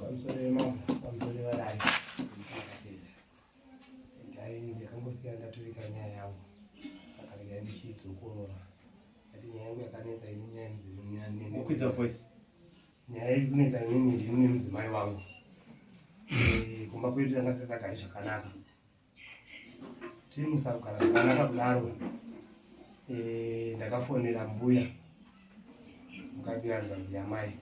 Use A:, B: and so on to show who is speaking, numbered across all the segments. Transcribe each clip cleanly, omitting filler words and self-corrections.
A: Pamusoro yemambo, pamusoro yevadai. Ndainzi yakangosiya ndaturika nyaya yangu. Saka regai ndichidzokorora. Ati nyaya yangu yakanetsa ini nyaya yemudzimai.
B: Ukwidza voice.
A: Nyaya iri kunetsa inini ndini nemudzimai wangu. Eh, kumba kwedu tanga tisasagari zvakanaka. Tiri musakugara zvakanaka kudaro. Eh, ndakafonera mbuya mukadzi hanzvadzi yamai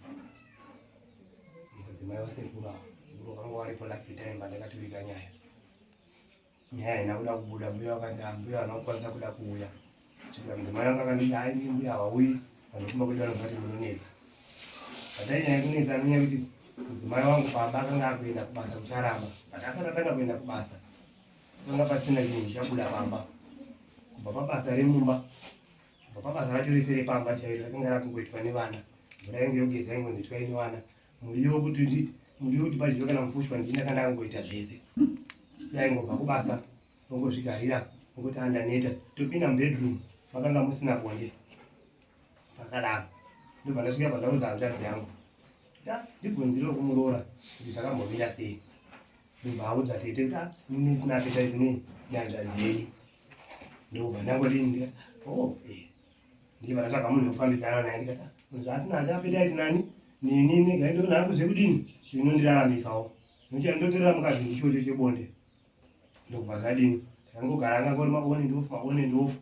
A: mudzimai wasekuru avo. Sekuru vakanga varipo last time pandakaturika nyaya. Nyaya haina kuda kubuda, mbuya vakati ah, mbuya havana kukwanisa kuda kuuya. Chibva mudzimai wangu akanditi hai ini mbuya havauyi, vanhu kumba kwedu vanobva vati munonetsa. But nyaya yekunetsa nenyaya yekuti mudzimai wangu baba akanga akuenda kubasa kucharamba. But asati atanga kuenda kubasa panga pasina chinhu chichabuda pamba. Kubva pabasa remumba, kubva pabasa racho rese repamba chairo rakanga rakungoitwa nevana. Mvura yangu yokugeza yaingondoitwa nevana. Muriwo kuti ndi muriwo kuti padyiwe kana mufushwa ndini ndakanga ndakungoita zvese. Yaingobva kubasa ongozvigarira ongoti andaneta topinda mubedroom makanga musina bonde pakadaro ndobva ndasvika pandaudza hanzvadzi yangu kuti ah, ndibvunzirewo kumuroora kuti zvakambomira sei ndobva audza tete kuti ah, ini ndisina appetite nei nehanzvadzi yenyu ndobva ndangodini ndikati oh eh ndiye vandatsvaga munhu wekufambidzana naye ndikati ah, munhu zvaasina hake appetite nani neni negai ndoona hangu zvekudini zvinondiraramisawo nokuti ndotorera mukadzi ndichocho chebonde ndokubva zvadini takangogara angangori maone ndofu maone ndofu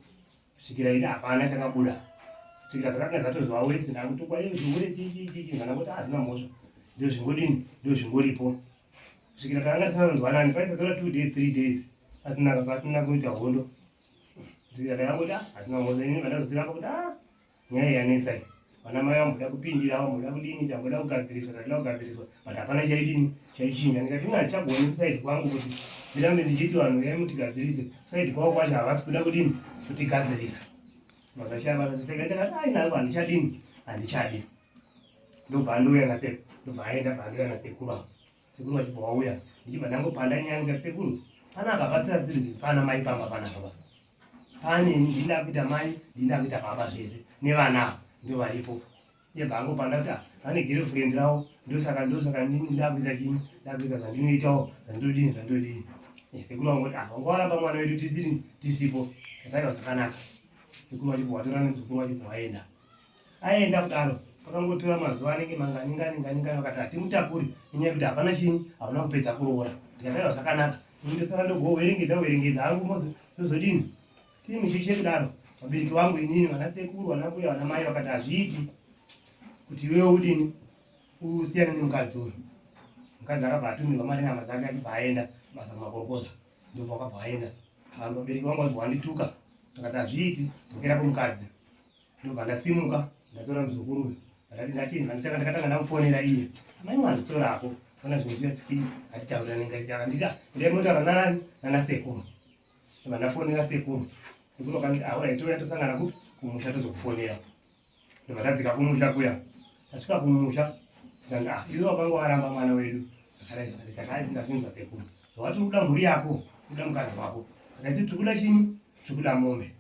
A: kusvikira ini hapana chakabuda kusvikira zvakanga zvatozwa wese ndakutukwa iyo zvihure chichichichi zvana kuti hazvina mhosva ndozvingodini ndozvingoripo kusvikira takanga tisanonzwanani paisatora two days three days pasina pasina kuita hondo kusvikira takangoti ah hazvina mhosva ini vandazotiramba kuti ah Nyaya yanetsa iyi. Vana mai vamboda kupindira, vamboda kudini, chamboda kugadziriswa, tachida kugadziriswa, but hapana chaidini, chaichinja. Ndikati ini handichagoni kusaidi kwangu kuti ndirambe ndichiti vanhu uyai mutigadzirise, kusaidi kwavo kwacho havasi kuda kudini, kutigadzirisa. Vakashaya basa zvitega, ndikati ai nako handichadini, handichadi. Ndobva andouya nasekuru, ndobva aenda bva andouya nasekuru avo. Sekuru vachibva vauya, ndichibva ndangopanda nyaya ndikati sekuru, panapa pasina pana mai pamba panapa. Pane ini ndini ndakuita mai ndini ndakuita baba zvese nevana ava ndovaripo yebva angopanda kuti ah, vane girlfriend ravo ndosaka ndosaka ndini ndakuita chini ndakuita zvandinoitawo zvandodini zvandodini eh, sekuru vangu kuti ah wanga waramba mwana wedu tisiri tisipo tataiwa zvakanaka sekuru vachibva watora nemuzukuru vachibva waenda aenda kudaro pakangotora mazuva anenge mangani ngani ngani ngani vakati hatimutakuri nenyaya yekuti hapana chinyi hauna kupedza kuroora ndikataiwa zvakanaka ndosara ndogoverengedza verengedza hangu mozo tozodini tiri mushishe kudaro vabereki vangu inini vana sekuru vana mbuya vana mai vakati hazviiti kuti iwewe udini usiyane nemukadzi uyu mukadzi akabva atumirwa mari nehama dzake achibva aenda basa kumakorokoza ndobva wakabva aenda vabereki vangu vabva vandituka vakati hazviiti dzokera kumukadzi ndobva ndasimuka ndatora muzukuru uyu ndakati ndati ndakatanga ndakatanga ndamufonera iye amai mwana torako ona zvinhu zviya tichi atitaurirane akanditi ah, endai munotaura nanani nana sekuru ndobva ndafonera sekuru sekuru vakanditi aura ah, touya tosangana kupi kumusha tozokufonera ndobva tadzika kumusha kuya tasvika kumusha ndikati ah iwe wakanga waramba mwana wedu zvakadai zvakadai ndakati ndazvinzwa sekuru zvawati uri kuda mhuri yako kuda mukadzi wako akati tiri kuda chini tiri kuda mombe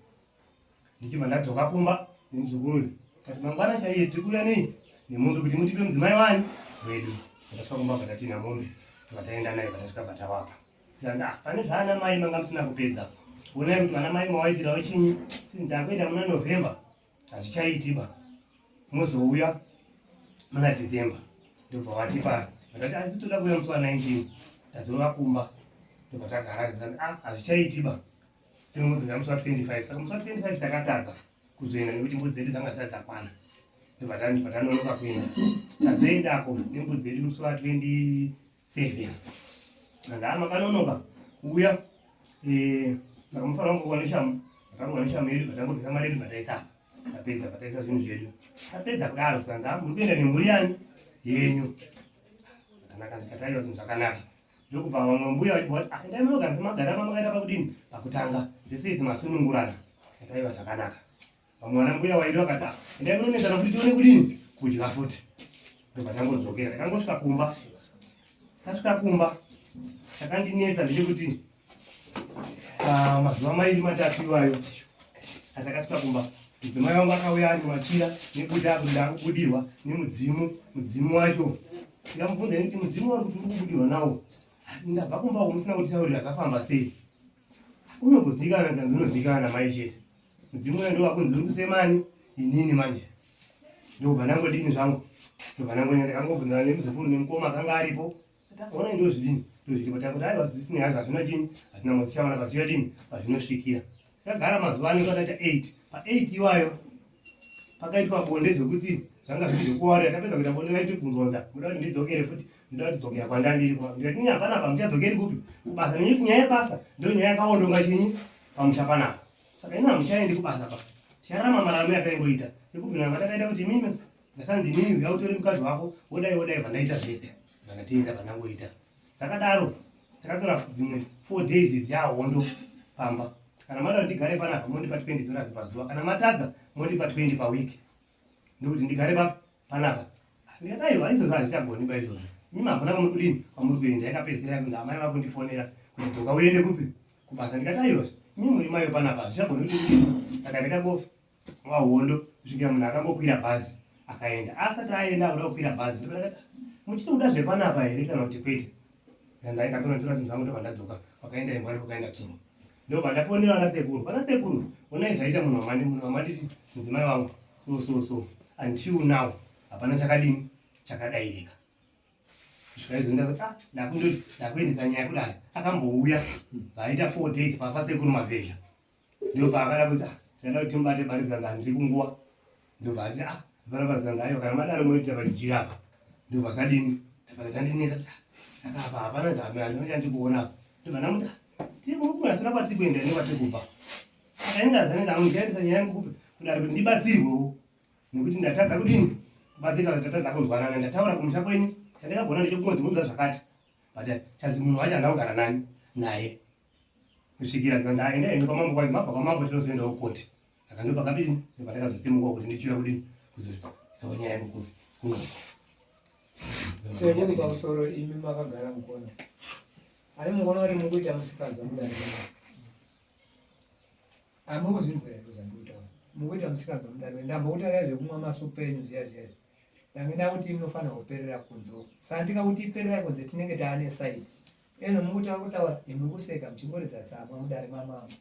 A: ndichibva ndadzoka kumba nemuzukuru uyu kati mangwana chaiye tiri kuuya nei nemombe kuti mutipe mudzimai wani wedu ndasvika kumba bva tatina mombe vataenda naye vatasvika bva tavapa tikati ah pane zvaana mai manga musina kupedza onai kuti vana mai mawaitirawo chinyi sinzi takuenda muna november hazvichaitiba mozouya muna december ndobva watipa vatati asi toda kuuya musi wa 19 tazova kumba ndobva tagara tisati ah hazvichaitiba Tinozouya musi wa 25 saka musi wa 25 takatadza kuzoenda nekuti mbudzi dzedu dzanga dzisati dzakwana ndobva tanonoka kuenda tazoendako nembudzi dzedu musi wa 27 saka makanonoka kuuya eh, saka mufanira kungokuwa neshamu takangowa neshamu yedu vatangobvisa mari yedu vataisa apa tapedza vataisa zvinhu zvedu tapedza kudaro saka muri kuenda nemhuri yani yenyu zvakanaka ndikataiwa zvinhu zvakanaka ndokubva vamwe mbuya vachibva vati ah, endai munogara semagara mamakaita pakudini pakutanga zvese idzi masunungurana yataiva zvakanaka vamwe vana mbuya wairi vakati ah, endai munonetsana futi tione kudini kudya futi ndobva tangodzokera takangosvika kumba tasvika kumba chakandinetsa ndechekuti ah, mazuva mairi matatu iwayo atakasvika kumba mudzimai wangu akauya ane machira nebuda akuti ndakubudirwa nemudzimu mudzimu wacho. Ndikamubvunza ini kuti mudzimu wari kuti uri kubudirwa nawo ndabva kumba uko musina kutitaurira zvafamba sei? Unongozivikanwa kanzi unozivikanwa namai chete. Mudzimu uya ndowakunzi uri kusemani inini manje. Ndobva ndangodini zvangu. Ndobva ndangonya ndakangobvunzana nemuzukuru nemukoma akanga aripo. Ona ndozvidini ndozviripo takuti aiwa zvisina hazvo hazvina chini hazvina mozichawana pazvichadini pazvinosvikira. Takagara mazuva anenge ataita 8 pa 8 iwayo pakaitwa bonde zvekuti zvanga zviri zvekuwarira tapedza kuita bonde vaitibvunzonza muda kuti ndidzokere futi ndoda kudzokera kwandandiri ndikati ini hapana apa muchadzokeri kupi kubasa nekuti nyaya yebasa ndo nyaya yakaondonga chinyi pamusha panapa saka ini hamuchaendi kubasa pa tichararama mararamo yataingoita ekubvunana kwatakaita kuti imimi ndakanzi imimi uya utore mukadzi wako wodai wodai vandaita zvese vandateerera vandangoita Takadaro takatora dzimwe 4 days dzahondo pamba. Kana mada kuti ndigare panapa mondipa 20 dollars pazuva, kana matadza mondipa 20 paweek. Ndokuti ndigare pa panapa. Ndikati aiwa izvozvo hazvichagoni ba izvozvo. Mimi hapana kwamuri kudini kwamuri kuenda. Yakapedzisira yakunzi amai vakundifonera kuti dzoka uende kupi kubasa. Ndikati aiwa mimi muri mayo panapa hazvichagoni kuti kudini. Saka ndikago wahondo kusvikira munhu akangokwira bhazi akaenda asati aenda akuda kukwira bhazi ndopandakati muchiti kuda zvepanapa here kana kuti kwete ndaenda kunotora zvinhu zvangu ndobva ndadzoka kwakaenda imbwa ndokwakaenda tsuro ndobva ndafonera vana sekuru vana sekuru onai zvaita munhu wamandi munhu wamanditi mudzimai wangu so so so until now hapana chakadini chakadairika kusvika izvo ndakati ah ndakundoti ndakuendesa nyaya kudare akambouya vaita four days pafa sekuru mavhezha Ndopaakada kuti ah, ndada kuti mubate bari zanga ndiri kunguwa. Ndobva ati ah, hapana bari zanga ayo kana madaro moitira pachijira apa. Ndobva zvadini? Ndabva zvandinetsa kuti ah, saka apa hapana zame handina chandikuona apa. Ndobva ndamuti ah, tiri kurume hatina kwatiri kuenda nekwatiri kubva. Saka inge azanetsa angu ndichaendesa nyaya yangu kupi kudare kuti ndibatsirwewo nekuti ndatadza kudini kubatsirika kuti tatadza kunzwanana ndataura kumusha kwenyu chandakagona ndechekungondiunza zvakati but chazi munhu wacho handina kugara nani naye kusvikira zvikanzi aenda henyu kwamambo kwai mabva kwamambo tinozoendawo koti saka ndo pakadini ndo pandakazosimukawo kuti ndichiuya kudini kuzoitawo nyaya yangu kupi kuno
B: Sekuru pamusoro imi makagara mukona. Ani mukono vari mukuita musikanzwa mudare. Amukuzvinzwa here zvandikutaura? Mukuita musikanzwa mudare. Ndambokutaura zvekumwa masupu enyu zviya zviya. Ndange ndakuti munofanira kuperera kunze. Saka ndikakuti iperera kunze tinenge taane side. Eno mukutaura kutaura imwi kuseka muchingoridza tsamwa mudare mamambo.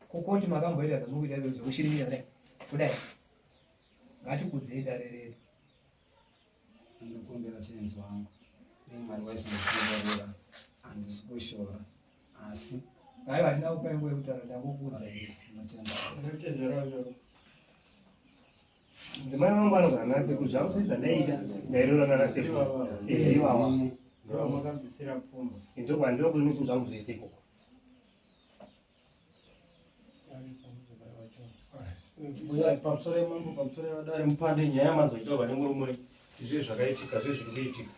B: Kukoti makamboita zvamukuita izvo zvekushirimira kudai. Kudai. Ngatikudzei dare redu.
C: Ndokumbira tenzi wangu dai Mwari vaizondikomborera handisi kushora asi
B: Aiwa hatina kupa nguva yekutaura ndangokuudza izvi.
C: Ndinotenda.
A: Mudzimai wangu anogara nana sekuru zvangu sezvandaiita ndairoora nana sekuru ehe iwawa ndokwandokune zvinhu zvangu zvese ikoko
D: pamusoro yemambo pamusoro yevadare mupande nyaya yamanzwa nemurume izvi zvakaitika zve zviri kuitika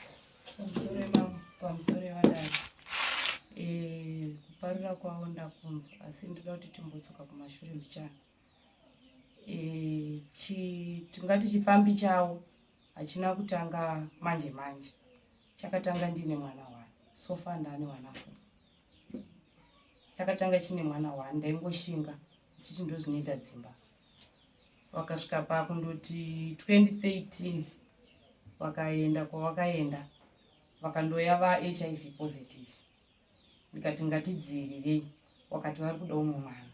E: pamusoro yemambo pamusoro yevadare eh, kuparira kwavo ndakunzwa asi ndoda kuti timbodzoka kumashure mbichana e, chi, tingati chipfambi chawo hachina kutanga manje manje chakatanga ndine mwana one so far ndaane wana four chakatanga chine mwana one ndaingoshinga chiti ndozvinoita dzimba wakasvika pakundoti 2013 wakaenda kwawakaenda vakandoya vahiv positive ndikati ngatidziirirei wakati vari kuda umwe mwana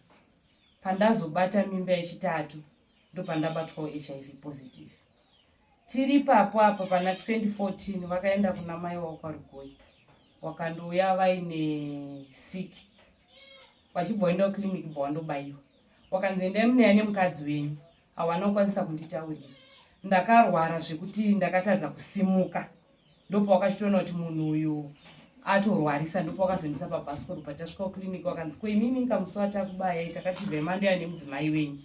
E: pandazobata mimba yechitatu ndopandabatwawo hiv positive tiri papo apa pana 2014 vakaenda kuna mai wavo kwarugoi wakandouya vaine sick vachibva waenda kuclinic bva wandobaiwa wakanzi endai muneya nemukadzi wenyu hawana kukwanisa kunditaurira ndakarwara zvekuti ndakatadza kusimuka ndopawakachitoona kuti munhu uyu atorwarisa ndopawakazondisa pabhasikoro patasvika kuclinic wakanzi ko imimi inga musi watakubayai takatibva imandoya nemudzimai wenyu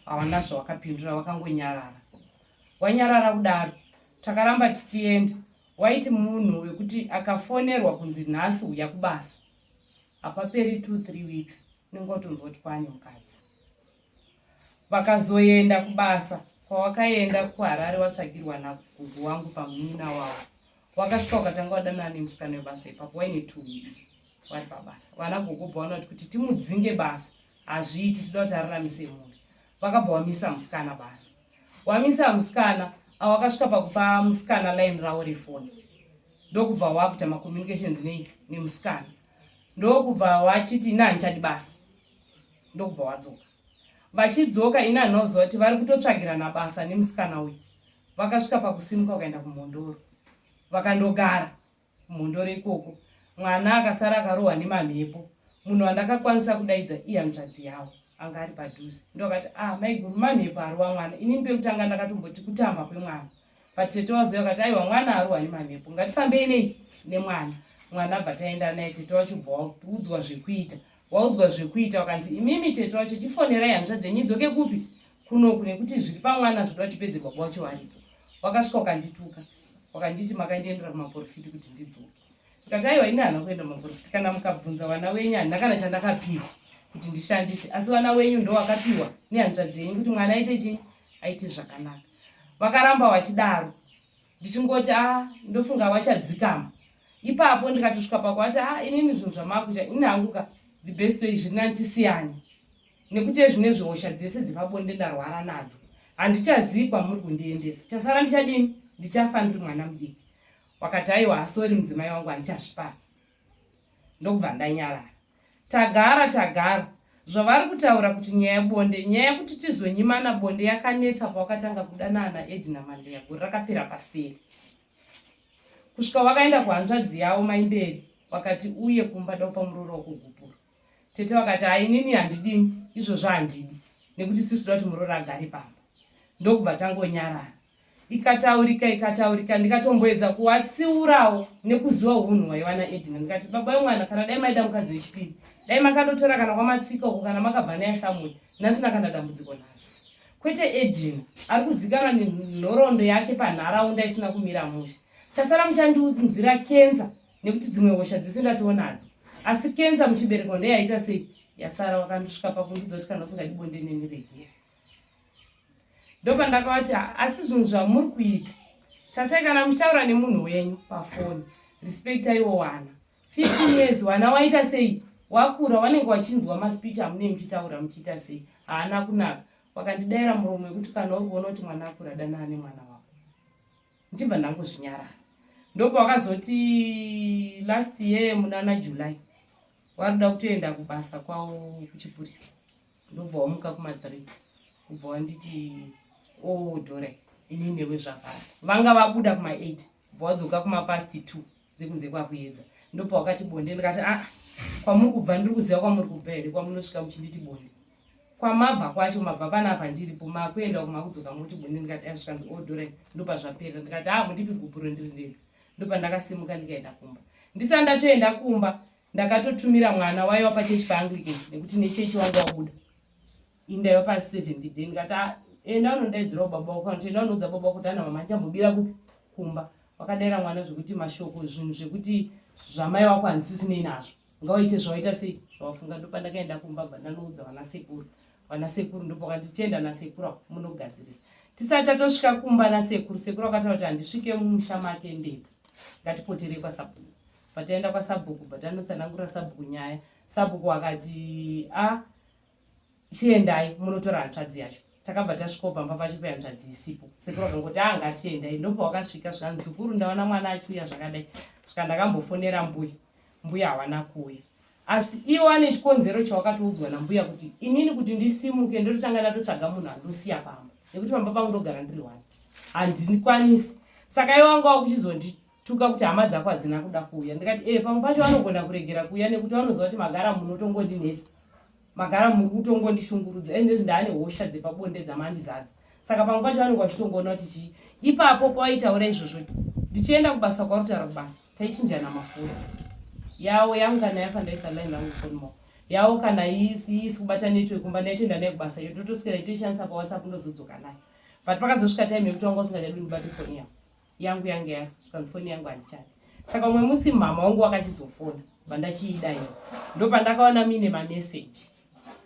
E: hawana zvawakapindura wakangonyarara wanyarara kudaro takaramba tichienda waiti munhu wekuti akafonerwa kunzi nhasi uya kubasa hapaperi 2 3 weeks unenge watonzwa kuti kwaane mukadzi Vakazoenda kubasa kwawakaenda kuHarare watsvagirwa nagogo wangu pamunin'ina wavo. Wakasvika ukatanga wadanana nemusikana webasa ipapo waine two weeks vari pabasa. Vana gogo bva vaona kuti timudzinge basa hazviiti toda kuti araramise mhuri. Vakabva wamisa musikana basa. Wamisa musikana awakasvika pakupa musikana line ravo refoni. Ndokubva wakuita macommunications nei nemusikana. Ndokubva wachiti ini handichadi basa. Ndokubva wadzoka. Vachidzoka ini handinoziva kuti vari kutotsvagirana basa nemusikana uyu. Vakasvika pakusimuka vakaenda kuMhondoro. Vakandogara kuMhondoro ikoko. Mwana akasara akarohwa nemamhepo. Munhu wandakakwanisa kudaidza ihanzvadzi yavo anga ari padhuze. Ndokati ah maiguru mamhepo arova mwana. Inini pekutanga ndakatomboti kutamba kwemwana. But tete wazouya vakati aiwa mwana arohwa nemamhepo ngatifambei nei nemwana. Mwana abva taenda naye tete wacho ubva waudzwa zvekuita. Waudzwa zvekuita wakanzi imimi tete wacho chifonerai hanzvadzi yenyu idzoke kupi kunoku nekuti zviri pamwana zvoda tipedze baba wacho varipo. Wakasvika wakandituka wakanditi makandiendera kumaporofiti kuti ndidzoke. Ndikati aiwa ini handina kuenda kumaporofiti kana mukabvunza vana wenyu handina kana chandakapiwa kuti ndishandise asi vana wenyu ndowakapiwa nehanzvadzi yenyu kuti mwana aite chii aite zvakanaka. Vakaramba vachidaro ndichingoti a ah, ndofunga vachadzikama ipapo ndikatosvika pakuati a ah, inini zvinhu zvamakuita ini hangu ka the best way zviri nani tisiyane nekuti ezvinezvi hosha dzese dzepabonde ndarwara nadzo handichazii kwamuri kundiendesa chasara ndichadini ndichafa ndiri mwana mudiki wakati aiwa asori mudzimai wangu handichazvipara ndokubva ndanyarara Tagara tagara. Zvavari kutaura kuti nyaya yebonde, nyaya yekuti tizonyimana bonde yakanetsa pawakatanga kudanana naEdna Mandeya gore rakapera paseri. Kusvika wakaenda kuhanzvadzi yavo Maimberi wakati uye kumba daupa muroora wako gupuro. Tete vakati haa inini handidini izvozvo handidi nekuti sisu toda kuti muroora agare pamba. Ndokubva tangonyarara. Ikataurika ikataurika ndikatomboedza kuvatsiurawo nekuziva hunhu hwaiva naEdna ndikati baba vemwana kana dai maida mukadzi wechipiri dai makandotora kana kwamatsika uko kana makabva naye somewhere ndasina kana dambudziko nazvo kwete Edna ari kuzikanwa nenhoroondo yake panharaunda isina kumira mushe chasara muchandiunzira kenza nekuti dzimwe hosha dzese ndatoonadzo asi kenza muchibereko ndeyaita sei yasara wakandosvika pakundiudza kuti kana usingadi bonde neni regera Ndopandakavati asi zvinhu zvamuri kuita tasai kana muchitaura nemunhu wenyu pafoni respectaiwo wana 15 years wana waita sei wakura wanenge wachinzwa maspeech amunei muchitaura muchiita sei haana kunaka wakandidaira muromo wekuti kana uri kuona kuti mwana akura danana nemwana wako ndibva ndangozvinyarara ndopawakazoti last year munana July waruda kutoenda kubasa kwavo kuchipurisa ndobva wamuka kuma 3 kubva wanditi oh Dore ini newe zvavhara vanga vabuda kuma 8 bva wadzoka kuma past 2 dzekunze kwakuedza ndopa wakati bonde ndikati ah kwamuri kubva ndiri kuziva kwamuri kubva here kwamunosvika muchinditi bonde kwamabva kwacho mabva panapa ndiripo makuenda kumakudzoka moti bonde ndikati ah zvikanzi oh Dore ndopa zvapera ndikati ah mundipi gupuro ndiri ndega ndopa ndakasimuka ndikaenda kumba ndisati ndatoenda kumba Ndakatotumira mwana waiva pachechi paAnglican nekuti nechechi wanga wabuda. Ini ndaiva paSeventh day ndikati ah, enda unondaidzirawo baba wako kana enda unoudza baba wako kuti ana mama ndichambobira kupi kumba. Wakadaira mwana zvekuti mashoko zvinhu zvekuti zvamai wako handisisinei nazvo. Ngawaite zvawaita sei zvawafunga ndopandakaenda kumba bva ndanoudza vana sekuru. Vana sekuru ndopakanditi chienda nasekuru ako munogadzirisa. Tisati tatosvika kumba nasekuru, sekuru akataura kuti handisvike mumusha make ndega. Ngatipoterei kwasabhuku. Bva taenda kwasabhuku bva tanotsanangurira sabhuku nyaya. Sabhuku akati a ah, chiendai munotora hanzvadzi yacho. Takabva tasvikawo pamba pacho pehanzvadzi isipo. Sekuru akangoti a ah, ngatichiendai. Ndopawakasvika zvikanzi zukuru ndaona mwana achiuya zvakadai. Svika ndakambofonera mbuya. Mbuya hawana kuuya. Asi iwe ane chikonzero chawakatoudzwa nambuya kuti inini kuti ndisimuke ndototanga ndatotsvaga munhu andosiya pamba nekuti pamba pangu ndogara ndiri one handikwanisi saka iwe wanga wakuchizondituka kuti hama dzako hadzina kuda kuuya ndikati e pamwe pacho vanogona kuregera kuuya nekuti vanoziva kuti magara munotongondinetsa Magara muri kutongondishungurudza ende ndaane hosha dzepabonde dzamandizadza saka pamwe pacho vanenge vachitongoona kuti chii ipapo pawaitaura izvozvo ndichienda kubasa kwarutaura kubasa taichinjana mafoni yawo yangu kana yafa ndaisa line rangu foni mo yawo kana isi kubata network kumba ndaitoenda nayo kubasa iyo totoswera itoishandisa pawhatsapp ndozodzoka nayo but pakazosvika time yekuti wanga usingachadi ndibate foni yavo yangu yange yafa zvikanzi foni yangu handichadi saka umwe musi mhamha wangu wakachizofona bva ndachiida iyo ndopandakaona muine mameseji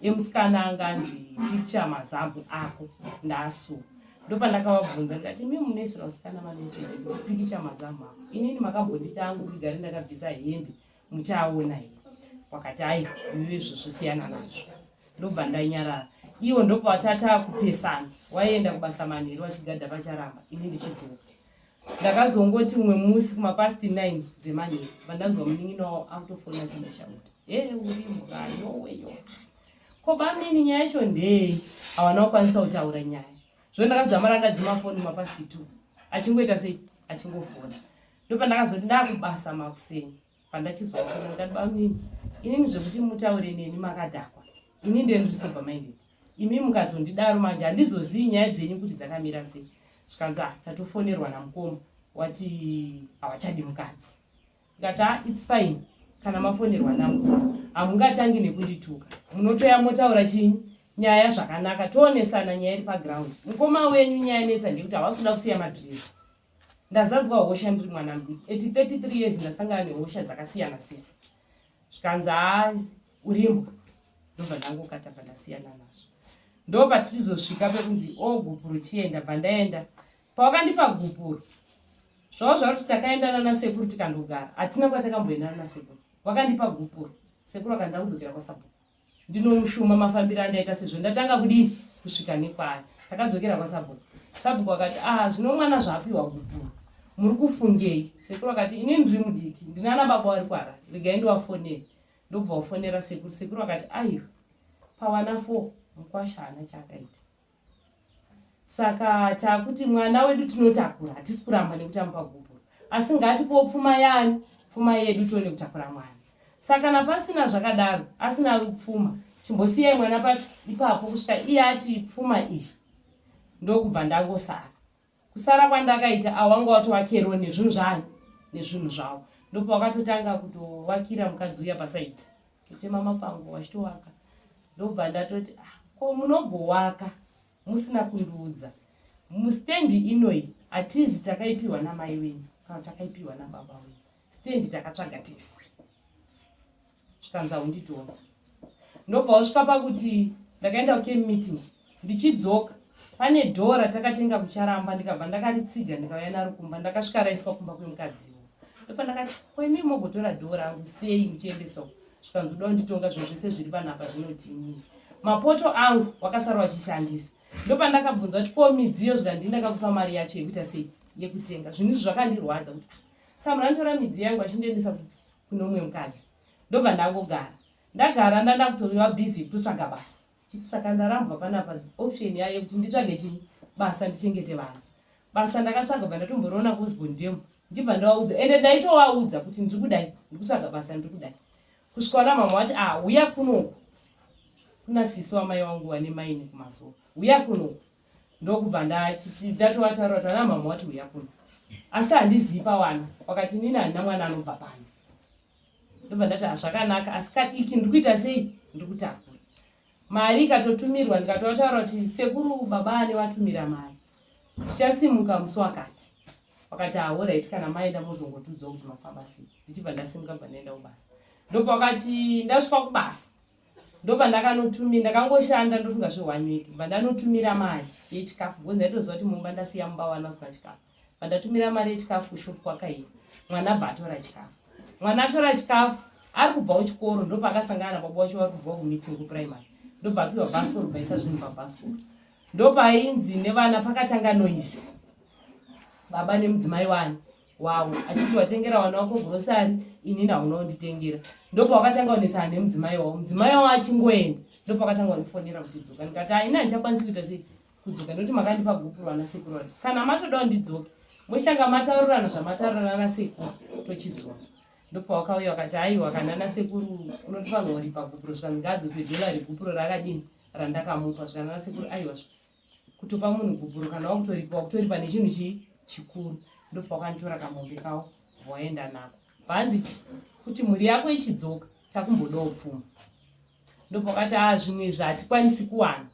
E: emusikana anga anzi picture mazamu ako ndaasuwa ndopandakavabvunza ndikati mi munoisira musikana mameseji kuti pikicha mazamu ako inini makambonditi angu ndigare ndakabvisa hembe muchaaona here wakati ai iwe izvozvo siyana nazvo ndobva ndanyarara iwo ndopatata kupesana waienda kubasa manheru achigadha pacharamba ini ndichidzoka. Ndakazongoti umwe musi kumapast 9 dzemanheru vandanzwa munin'ina wavo akutofona achindishauta, he uri mbwa yowe yo ko bamnini nyaya yacho ndei? Havana kukwanisa kutaura nyaya. Zvino ndakazama ndadzima foni kumapast 2 achingoita sei achingofona. Ndopandakazoti ndakubasa makuseni pandachizwa fona ndati bamnini inini zvekuti mutaure neni makadhakwa ini ndiye ndiri sober minded imi mukazondidaro manje handizozii nyaya dzenyu kuti dzakamira sei. Zvikanzi ah tatofonerwa namukoma wati havachadi mukadzi. Ndikati ah it's fine kana mafonerwa namukoma hamungatangi nekundituka munotoya motaura chinyi nyaya zvakanaka toonesana nyaya iri paground. Mukoma wenyu nyaya netsa ndeyekuti havasi kuda kusiya madhirezi. Ndazadzwa hosha ndiri mwana mudiki at 33 years ndasangana nehosha dzakasiyana siyana. Zvikanzi haa urimbwa ndobva ndangokata bva ndasiyana nazvo. Ndopatichizosvika pekunzi o gupuro chienda bva ndaenda. Pawakandipa gupuro zvavo zvauri kuti takaenda nana sekuru tikandogara hatina kwatakamboenda nana sekuru. Wakandipa gupuro sekuru akanda kudzokera kwasabhuku. Ndinomushuma mafambiro andaita sezvo ndatanga kudii kusvika nekwaari. Takadzokera kwasabhuku. Sabhuku akati ah zvino mwana zvaapiwa gupuro muri kufungei? Sekuru akati ini ndiri mudiki ndinana baba vari kuHarare regai ndivafonere. Ndobva wafonera sekuru. Sekuru akati aiwa pawana 4 mukwasha haana chaakaita. Saka takuti mwana wedu tinotakura hatisi kuramba nekuti amupa gupuro asi ngatipowo pfuma yaani pfuma yedu tione kutakura mwana. Saka kana pasina zvakadaro asina pfuma chimbosiyai mwana pa ipapo kusvika iye ati pfuma iyi ndokubva ndangosara. Kusara kwandakaita awo wanga watova kero nezvinhu zvaani nezvinhu zvavo ndopawakatotanga kutovakira mukadzi uya pasaidi totema mapango vachitovaka ndobva ndatoti ah, ko munogowaka musina kundiudza mustendi inoyi hatizi takaipiwa namai wenyu kana takaipiwa nababa wenyu stendi takatsvaga tese zvikanzi haunditonga ndobva wasvika pakuti ndakaenda kucamp meeting ndichidzoka pane dhoo ratakatenga kucharamba ndikabva ndakaritsiga ndikauya naro kumba ndakasvika raiswa kumba kwemukadziwo ndopandakati ko imi mogotora dhoo rangu sei muchiendesa uko zvikanzi uda kunditonga zvinhu zvese zviri panapa zvinoti inini mapoto angu wakasara wachishandisa ndopandakabvunza kuti ko midziyo zvikandii ndakakupa mari yacho yekuita sei yekutenga zvinhu izvi zvakandirwadza kuti ah, sa munhu anotora midziyo yangu achindiendesa kune umwe mukadzi ndobva ndangogara ndagara ndandakutoriwa busy kutotsvaga basa chiti saka ndarambwa panapa option yayo yekuti nditsvage chii basa ndichengete vana basa ndakatsvaga bva ndatomboriona kuosborn dam ndibva ndavaudza ende ndaitovaudza kuti ndiri kudai ndiri kutsvaga basa ndiri kudai kusvika vana mama vati ah huya kunoku kuna sisi wamai wangu vane maini kumazuva huya kunoku ndokubva ndachiti ndatovataura kuti vana mama wati huya kuno asi handizii pawana wakati inini handina mwana anobva pano ndobva ndati hazvakanaka asi kadiki ndiri kuita sei ndiri kutakura mari ikatotumirwa ndikatotaura kuti sekuru baba ane vatumira mari tichasimuka musi wakati wakati ahorit kana maenda mozongotiudzawo kuti mafamba sei ndichibva ndasimuka bva ndaenda kubasa ndopakati ndasvika kubasa ndopandakanotumira ndakangoshanda ndofunga zve one week bva ndanotumira mari yechikafu because ndaitoziva kuti mumba ndasiya mumba wana usina chikafu bva ndatumira mari yechikafu kushop kwakaiya mwana bva atora chikafu mwana atora chikafu ari kubva kuchikoro ndopakasangana nababa wacho vari kubva kumeeting kuprimary ndobva apiwa bhasikoro bvaisa zvinhu pabhasikoro ndopainzi nevana pakatanga noise baba nemudzimai wani wavo achiti watengera wana wako grocery inini hauna kunditengera ndopawakatanga kunetsana nemudzimai wavo mudzimai wavo achingoenda ndopakatanga kundifonera kuti dzoka ndikati haina handichakwanisi kuita sei kudzoka nekuti makandipa gupuro ana sekuru vati kana matodawo ndidzoke mochitanga mataurirana zvamataurirana nasekuru tochizonzwa ndopawakauya wakati aiwa kana ana sekuru unotofanirwa kuripa gupuro zvikanzi ngaadzose dhola regupuro rakadini randakamupa zvikanzi ana sekuru aiwa kutopa munhu gupuro kana wakutoripa wakutoripa nechinhu chii chikuru ndopawakanditora kamombe kawo waenda nako bvanzi kuti mhuri yako ichidzoka takumbodawo pfuma ndopakati a ah, zvimwe izvi hatikwanisi kuwana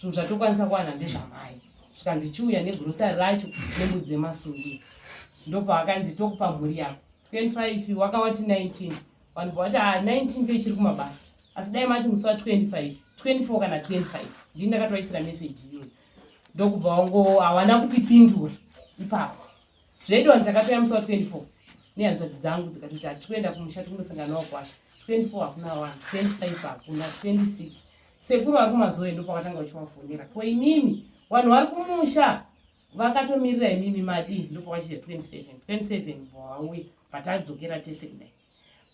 E: zvinhu zvatokwanisa kuwana ndezvamai zvikanzi chiuya negrosari racho nembudzi dzemasungiro ndopaakanzi tokupa mhuri yako 25 wakawati 19 vanhu bvavati ah, 19 toichiri kumabasa asi dai mati musi wa 25 24 kana 25 ndini ndakatovaisira meseji iyoyo ndokubva wango hawana kutipindura ipapo zvedu vanhu takatoya musi wa 24 nehanzvadzi dzangu dzikatoti hatikuenda kumusha tikundosangana nawakwasha 24 hakuna 1 25 hakuna 26 sekuru vari kumazoe ndopakatanga vachivafonera ko imimi vanhu vari kumusha. Vakatomirira imimi madii ndopawachita 27 27 bvawauya bvatadzokera tese kudai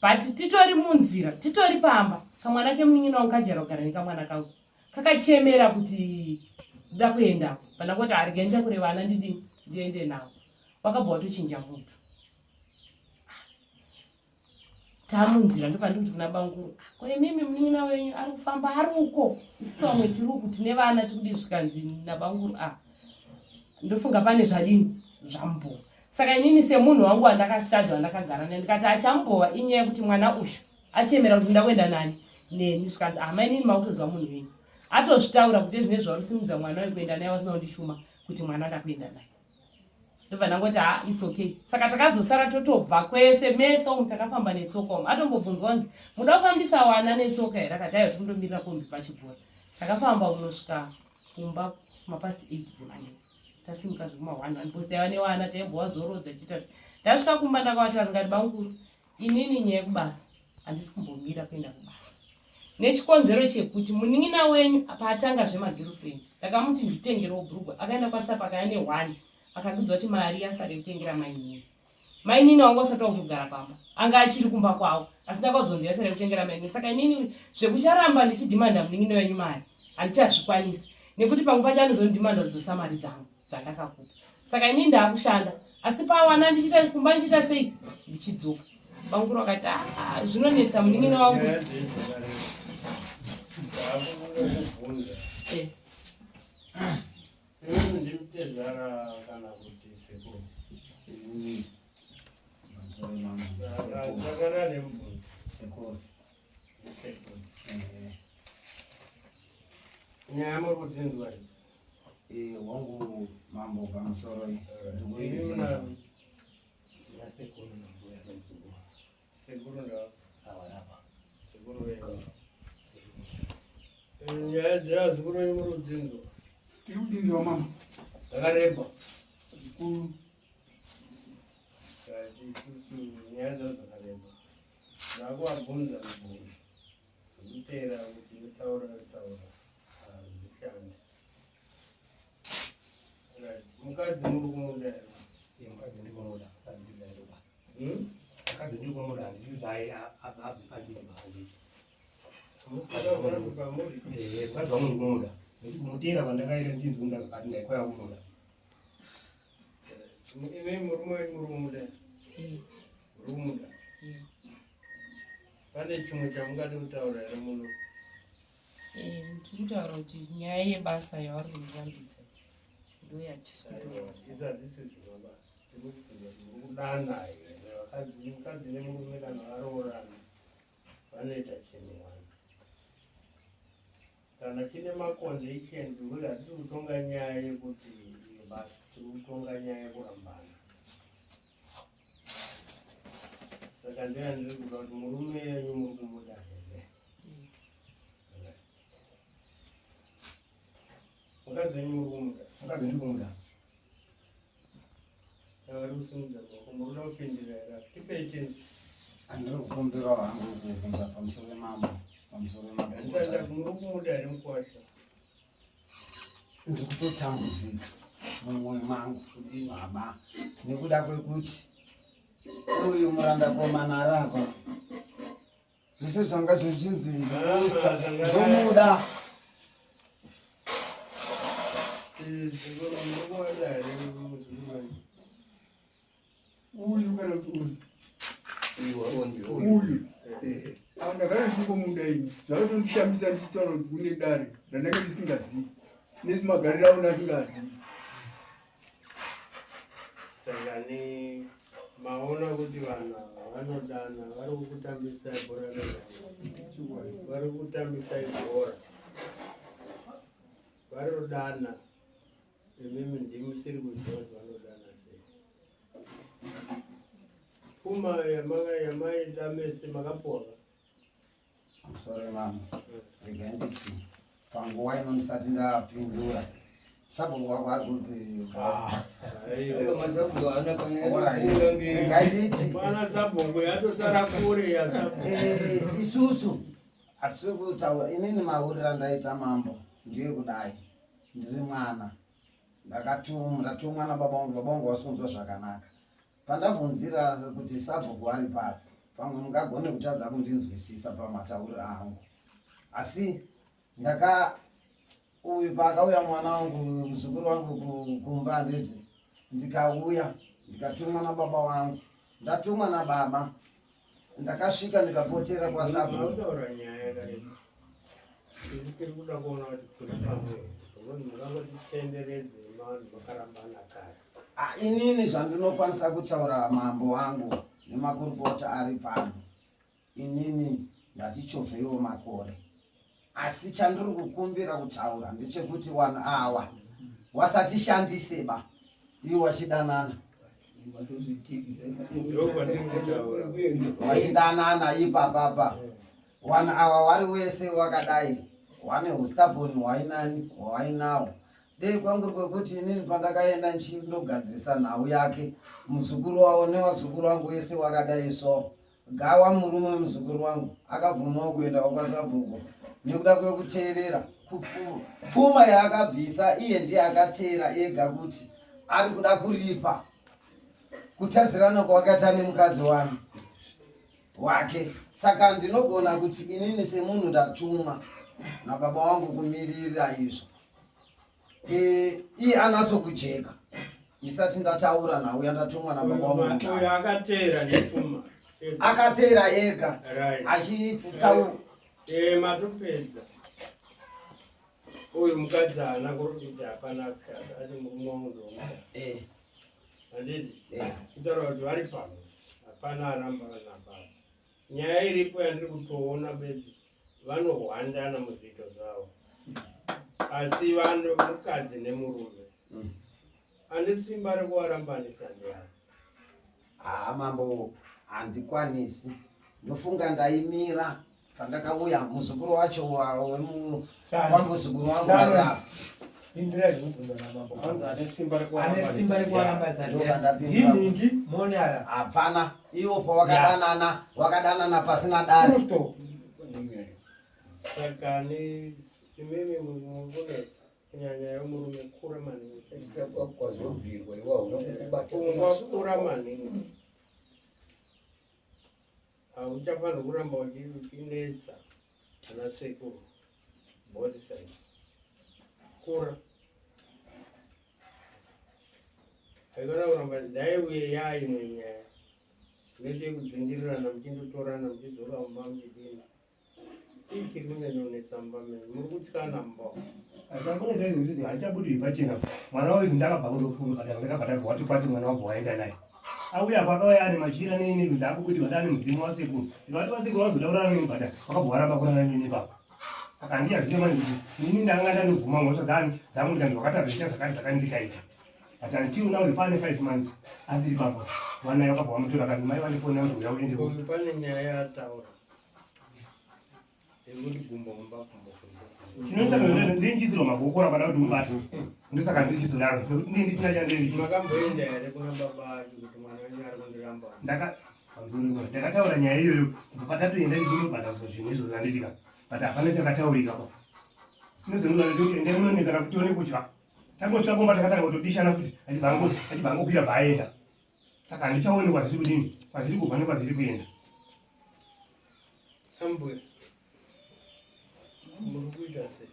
E: but titori munzira titori pamba kamwana kemunin'ina wangu kajara kugara nekamwana kangu kakachemera kuti ndoda kuenda pana kuti arege nditakure vana ndidini ndiende navo wakabva watochinja mutu tamunzira ndopandikuti kuna banguru ah, ko imimi munin'ina wenyu ari kufamba ari uko isu vamwe tiri uku tine vana tikudi zvikanzi nabanguru a ah, ndofunga pane zvadini zvambowa saka inini semunhu wangu wandakastadhi wandakagara naye ndikati achambowa inyaya yekuti mwana uyu achemera kuti ndakuenda nani neni zvikanzi ah, mainini makutoziva munhu wenyu atozvitaura kuti ezvine zvaurisimudza mwana uyu kuenda naye wasina kundishuma kuti mwana ndakuenda naye ndobva ndangoti ha its okay saka takazosara totobva kwese mese umu takafamba netsoka umu atombobvunzwa nzi muda kufambisa wana netsoka here akati aiwa tikundomirira kombi pachibhora takafamba unosvika kumba mapast 8 dzemanheru tasimuka zvekuma 1 1 because taiva newana taimbowazorodza tichiita se ndasvika kumba ndakavati ndikati bamukuru inini nyaya yekubasa handisi kumbomira kuenda kubasa nechikonzero chekuti munin'ina wenyu paatanga zvemagirlfriend ndakamuti nditengerewo bhurugwa akaenda kwasapa akaya neone akandiudza kuti mari yasara yekutengera mainini mainini wangu asati wakutogara pamba anga achiri kumba kwavo asi ndakaudzwa yasara yekutengera mainini saka inini zvekucharamba ndichidhimanda munin'ina wenyu mari handichazvikwanisi nekuti pamwe pacho anozondidhimanda kudzosa mari dzangu dzandakakupa saka inini ndaakushanda asi pawana ndichiita kumba ndichiita sei ndichidzoka bamukuru vakati ah, ah, zvinonetsa munin'ina wangu eh.
C: Sekuru.
A: Nyaya muri kudzinzwa idzi?
C: Eh, wangu mambo pamusoro ndikuizinzwa.
A: Sekuru ndava. Avarapa. Sekuru venyu. Nyaya dzevazukuru venyu muri kudzinzwa?
F: Tiri kudzinzwa mama.
A: Dzakareba.
F: Zvikuru.
A: Isusu nyaya dzavo dzakareba. Ndakuvabvunza mibvunzo zvekuteera kuti yotaura yotaura hazvishande. Right. Mukadzi muri kumuda here?
G: Iye mukadzi ndiri kumuda, mukadzi ndiri kuda basa.
A: Hmm?
G: Mukadzi ndiri kumuda, handidi kuti abve pandiri pahanditi.
A: Mukadzi pamuri?
G: Eh, mukadzi wangu ndiri kumuda. Nekuti kumuteera kwandakaita ndichinzi ndakati ndaikwaya kumuda.
A: Imi murume wenyu muri kumuda?
E: Eh.
A: Muri kumuda?
E: Eh.
A: Pane chimwe chamungade kutaura here muno?
E: Eh, ndiri kutaura kuti nyaya yebasa yavari kundirambidza ndoyatisi kutaura.
A: Izvi hazvisi zvemabasa. Tiri kubvunza kuti muri kudana here? Vakadzi, mukadzi nemurume kana varoorana vanoita chinhu one. Kana chine maconditions because hatisi kutonga nyaya yekuti yebasa, tiri kutonga nyaya yekurambana. Saka ndiyo yandiri kuda kuti murume yenyu muri kumuda here? Mukadzi wenyu muri kumuda?
G: Mukadzi ndiri kumuda.
A: Vari kusimudza maoko, muri kuda kupindira here? Tipei chinhu.
C: Andiri kukumbirawo hangu kubvunza pamusoro pemambo pamusoro
A: Handisanda
C: pemambo.
A: muri kumuda here mukwasha?
C: Ndiri kutotambudzika mumwoyo mangu baba nekuda kwekuti uyu murandakomana ari apa zvese zvanga zvichinzi ndomuda.
A: Sekuru muri kumuda here muzukuru wenyu?
F: Uyu kana kuti uyu? Uyu. Ah, ndakanga ndichingomuda ini. Zvakatondishamisa ndichitaura kuti kune dare randanga ndisingazivi. Nesimagariro awo ndasingazivi.
A: Saka ni maona kuti vanhu ava vanodana vari kukutambisai bhora renyama. Vari kukutambisai bhora. Vari kudana imimi ndimi musiri kuziva kuti vanodana sei. Pfuma yamaida mese makapuwa ka?
C: Pamusoro yemambo, regai nditi panguva ino ndisati ndapindura sabhuku wako ari kupi? Regai nditi
A: Bwana sabhuku yatosara kure yasabhuku.
C: Isusu hatisi kutaura inini mahurira ndaita mambo ndiye kudai ndiri mwana. Ndakatumwa, ndatumwa nababa vangu, baba vangu havasi kunzwa zvakanaka. Pandavhunzira kuti sabhuku ari papi, pamwe mungagone kutadza kundinzwisisa pamatauriro angu. Asi ndaka uyu paakauya mwana wangu muzukuru wangu kumba handiti ndikauya ndikatumwa nababa wangu ndatumwa nababa ndakasvika ndikapotera kwasabhuku
H: Taura nyaya yakareba. Isu tiri kuda kuona kuti tiri pamwe because mukangotitenderedze vanhu vakarambana kare.
C: Ah, inini zvandinokwanisa kutaura mambo wangu nemakurukota ari pano inini ndatichovheiwo makore asi chandiri kukumbira kutaura ndechekuti wanhu awa wasatishandise ba iwo wachidanana wachidanana ipapapa wanhu awa wari wese wakadai wane ustaboni hwainani hwawainawo dei kwanguri kwekuti inini pandakaenda nchindogadzirisa nhau yake muzukuru wavo nevazukuru wangu wese wakadai so Gawa murume wemuzukuru wangu akabvumawo kuendawo kwasabhuku nekuda kwekuteerera pfuma yaakabvisa iye ndiye akateera ega kuti ari kuda kuripa kutadzirana kwawakaita nemukadzi wani wake saka ndinogona kuti inini semunhu ndatumwa nababa wangu kumiririra izvo Eh, iye anatso kujeka ndisati ndataura nhau yandatumwa nababa wangu
H: Uyo akateera nepfuma.
C: akateera ega
H: Right.
C: achitaura
H: Eh, matopedza. Uyu mukadzi haana kuti hapana ati murume wangu ndomuda.
C: Eh,
H: Handiti?
C: eh.
H: Kutaura kuti vari pamwe. Hapana aramba kana baba. Nyaya iripo yandiri kutoona bedzi vanohwandana muzviito zvavo asi vanhu mukadzi nemurume mm. ane simba rekuvarambanisa ndiani?
C: Haa mambo handikwanisi ndofunga ndaimira pandakauya muzukuru wacho wemuzukuru wangu
B: ari Pindurai zvinobvunzwa namambo.
D: Hanzi ane simba
B: Ane simba rekuvarambanisa
C: Ndopandapindura.
B: ndinhingi monara.
C: Hapana iwo pawakadanana wakadanana pasina dare.
B: Full stop.
H: Saka ne imimi mukunetsa kunyanya yemurume kura maningi.
F: Kwazobvirwa iwe hauna kukubata.
H: Pfungwa kura maningi. Hauchafanirwi kuramba uchinetsa ana sekuru both sides. Kura. Haikona kuramba dai uye yaa imwe nyaya. Inoite kudzingirirana muchindotorana muchidzoka mumba muchidini. Chii chiri kunyanyonetsa mumba menyu? Muri kutyana mumba umu.
A: Achangoneta izvi haichabudiri pachena. Mwana uyu ndakabva kundopunga ndakabva ndabva wati kwati mwana wabva waenda naye. Auya kwakauya ane machira neini kuti akubudirwa ndane mudzimu wasekuru. Ndikati wasekuru wazoda kurara neni bada wakabva waramba kurara neni baba. Saka handichazive manje kuti ini ndanga ndanobvuma mhosva dzani dzangu ndikanzi wakatadza zvakati zvakati ndikaita. But until now pane 5 months asiri pamba. Mwana wakabva wamutora akati mai vandifonera kuti uya uende ku.
H: Uyu pane nyaya yaataura yekuti gumbo mumba gumbo kunze.
A: Chinoita kuti ndinjidzirwa magokora pada kuti umubate. Ndosaka ndichizodaro nekuti ndini ndisina chandiri.
H: Makamboenda here kuna baba acho kuti mwana wenyu ari kundiramba?
A: Ndaka ndakataura nyaya iyoyo kubva patatoenda tichindobhadhariswa zvinhu izvozvo handitika but hapana chakataurika pa inozondiwa kuti endai munonekana kuti tione kudya tangosvika kumba takatanga kutobishana futi achibva angokwira bvaaenda saka handichaoni kwazviri kudini kwazviri kubva nekwazviri kuenda
H: Ambuya, muri kuita sei?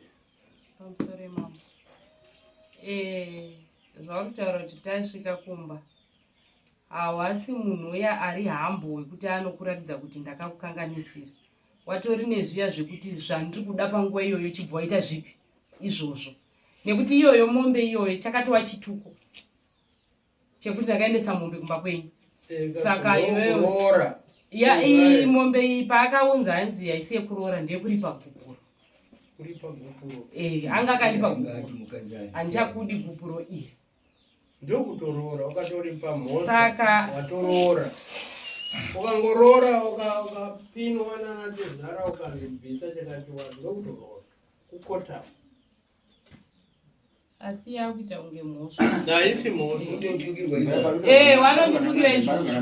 E: Pamusoro mambo. Eh, zvauri kutaura kuti tasvika kumba hawasi munhu uya ari hambo wekuti anokuratidza kuti ndakakukanganisira watori nezviya zvekuti zvandiri kuda panguva iyoyo chibva waita zvipi izvozvo nekuti iyoyo mombe iyoyo chakatova chituko chekuti ndakaendesa mombe kumba kwenyu saka iwewe ya iyi mombe iyi paakaunza hanzi haisi yekuroora ndeyekuripa gupuro eh, anga akandipa gupuro handichakudi gupuro iri
H: Ndokutoroora ukatoripa mhosva
E: Saka-
H: watoroora ukangoroora ukapinwa nana tezvara ukazvibvisa chakati wati ndokutoroora kukota
E: asi yakuita kunge mhosva
H: haisi mhosva
E: Eh, vanonditukira izvozvo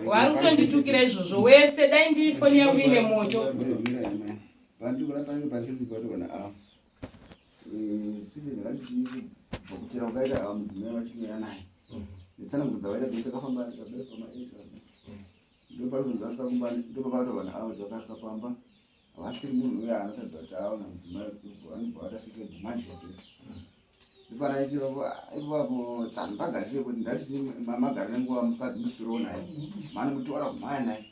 E: vari kutonditukira izvozvo wese dai ndifoni yangu ine moto
I: Pandikuona panenge pasisi patikuona a. Sike ndakati kubva kutera kwakaita ava mudzimai vachinouya naye netsananguro dzavaita dzekuti takafamba tikabira pamaeka ndoparozonzi vasvika kumba ndopakatowana avo kuti vakasvika pamba havasiri munhu uya anotaridza kuti aona mudzimai anobva vatasikira demand zvapesa ndopanaitira ipapo tsano pagazire kuti ndati magara nenguva mukadzi musiriwo naye manomutora kumhaya naye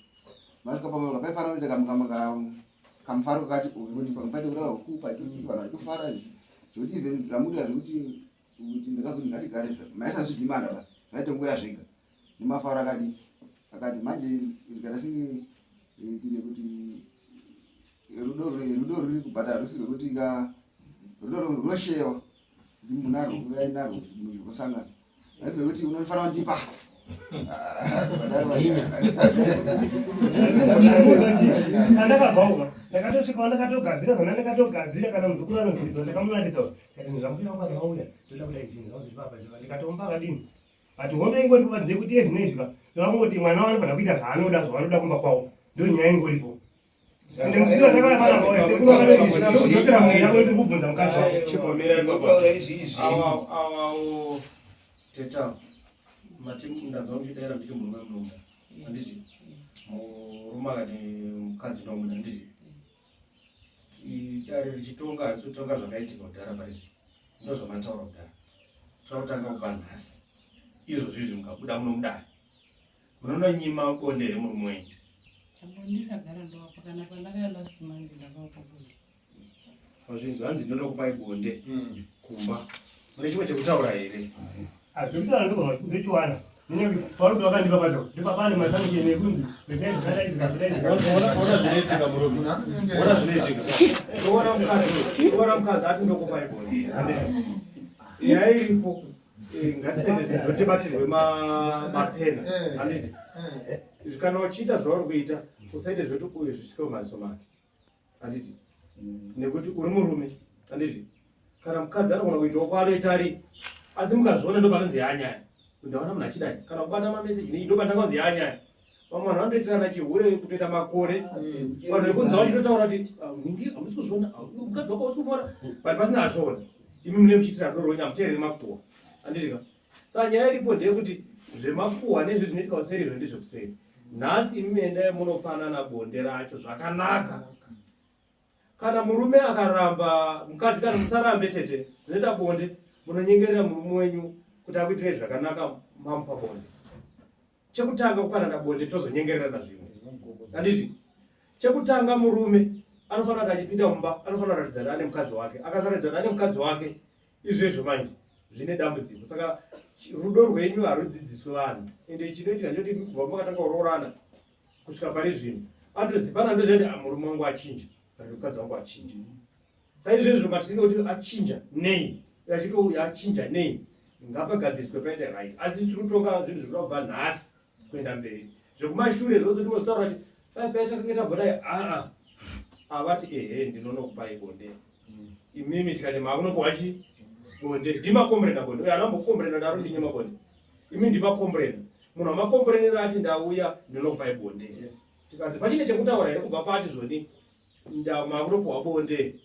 I: masvika pamba paifanira kuita kamufaro kakati kuti pamwe paite kuda huku paite vanhu vachitofara zvekuti even zvamuita zvekuti kuti ndakazoti ngatigare maisazvidhimanda ba zvaitongoya zvega nemafaro akadi akati manje kana singe eh, kuti rudo rudo ruri kubhadhara rusi rwekuti ka rudo runoshewa kuti munarwo uyai narwo musangana asi rwekuti unofanira kundipa
A: andakabvauka ndakatosvika ndakatogadzira zvana ndakatogadzira kana muzukuru anozvidzwa ndakamuratidza kati zvambuya wangu vauya ndoda kudai zvinhu zvavo zvipapa ndikatomba vadini but hondo ingoripo panze kuti iye zvino izvi ka vangoti mwana wanofanira kuita zvaanoda zvavanoda kumba kwavo ndo nyaya ingoripo ende muzukuru andakauya panapa uya sekuru vakatodzodzera mhuri yako yoti kubvunza mukadzi wako
D: Chimbomirai
J: Kutaura
D: baba.
J: izvi izvi.
D: Awa awa teta mati ndanzwa muchidaira ndichi murume munomuda. Handiti? Murume akati mukadzi ndomuda handiti? Dare richitonga harisi kutonga zvakaitika kudhara paizvi. Ndozvamataura kudhara. Toda kutanga kubva nhasi. Izvozvi izvi mukabuda muno mudare. Munononyima bonde here murume wenyu?
E: Bonde ndagara ndovapa kana pandakaya last month ndakavapa bonde.
D: Pazvinzwa hanzi ndinoda kupai bonde kumba. Mune chimwe chekutaura here?
A: Zvekutaura ndogona ndochiwana parudo wakandipa pacho ndopapane masanction ekunzi regai zvakadai zvikazodai
D: Ona zvinoitika murume. Ona zvinoitika. Ona mukadzi, ona mukadzi ati ndokupai bonde. Handiti? Nyaya iripo eh, ngatisaite zvinhu zvotibatirwe mapena. Handiti? Kana uchiita zvauri kuita, usaite zvekuti uyu zvisvike mumaziso make. Handiti? Nekuti uri murume. Handiti? Kana mukadzi anogona kuitawo kwaanoita ari asi mukazviona ndopanonzi yanyaya. Ndaona munhu achidai kana kubata mameseji nei ndopatanga kunzi yanyaya. Vamwe vanhu vanotoitirana chihure kutoita makore. Vanhu vekunzi vachitotaura kuti "Ah, ningi hamusi kuzviona ah, mukadzi wako hausi kumuona but pasina azviona. Imi mune muchiitira doro wenyu hamuteereri makuhwa. Handiti ka? Saka nyaya iripo ndeyekuti zvemakuhwa nezvi zvinoitika kuseri izvo ndezvekuseri. Nhasi imi endai munopanana bonde racho zvakanaka. Kana murume akaramba mukadzi kana musarambe tete zvinoita bonde munonyengerera murume wenyu kuti akuitirei zvakanaka mamupa bonde. Chekutanga kupanana bonde tozonyengererana zvimwe. Handiti? Chekutanga murume anofanira kuti achipinda mumba anofanira kuratidza kuti ane mukadzi wake. Akasaratidza kuti ane mukadzi wake izvezvo manje zvine dambudziko. Saka rudo rwenyu harudzidziswe vanhu. Ende chinoitika ndechekuti kubva makatanga kuroorana kusvika pari zvino anotozipana ndoziva kuti ah, murume wangu achinja kana kuti mukadzi wangu achinja. Saizvezvo matinenge kuti achinja nei achiti achinja nei ngapagadziriswe paite right asi tiri kutonga zvinhu zviri kubva nhasi kuenda mberi zvekumashure zvose tinozotaura kuti pai pai takange tambodai aa avati ehe ndinonokupai bonde imimi tikati makunopuwa chi bonde ndimakombrena bonde uyo anambokombrena daro ndinyima bonde imi ndimakombrena munhu wamakomburenera ati ndauya ndinokupai bonde tikanzi pachine chekutaura here kubva pati zvoni makunopuwa bonde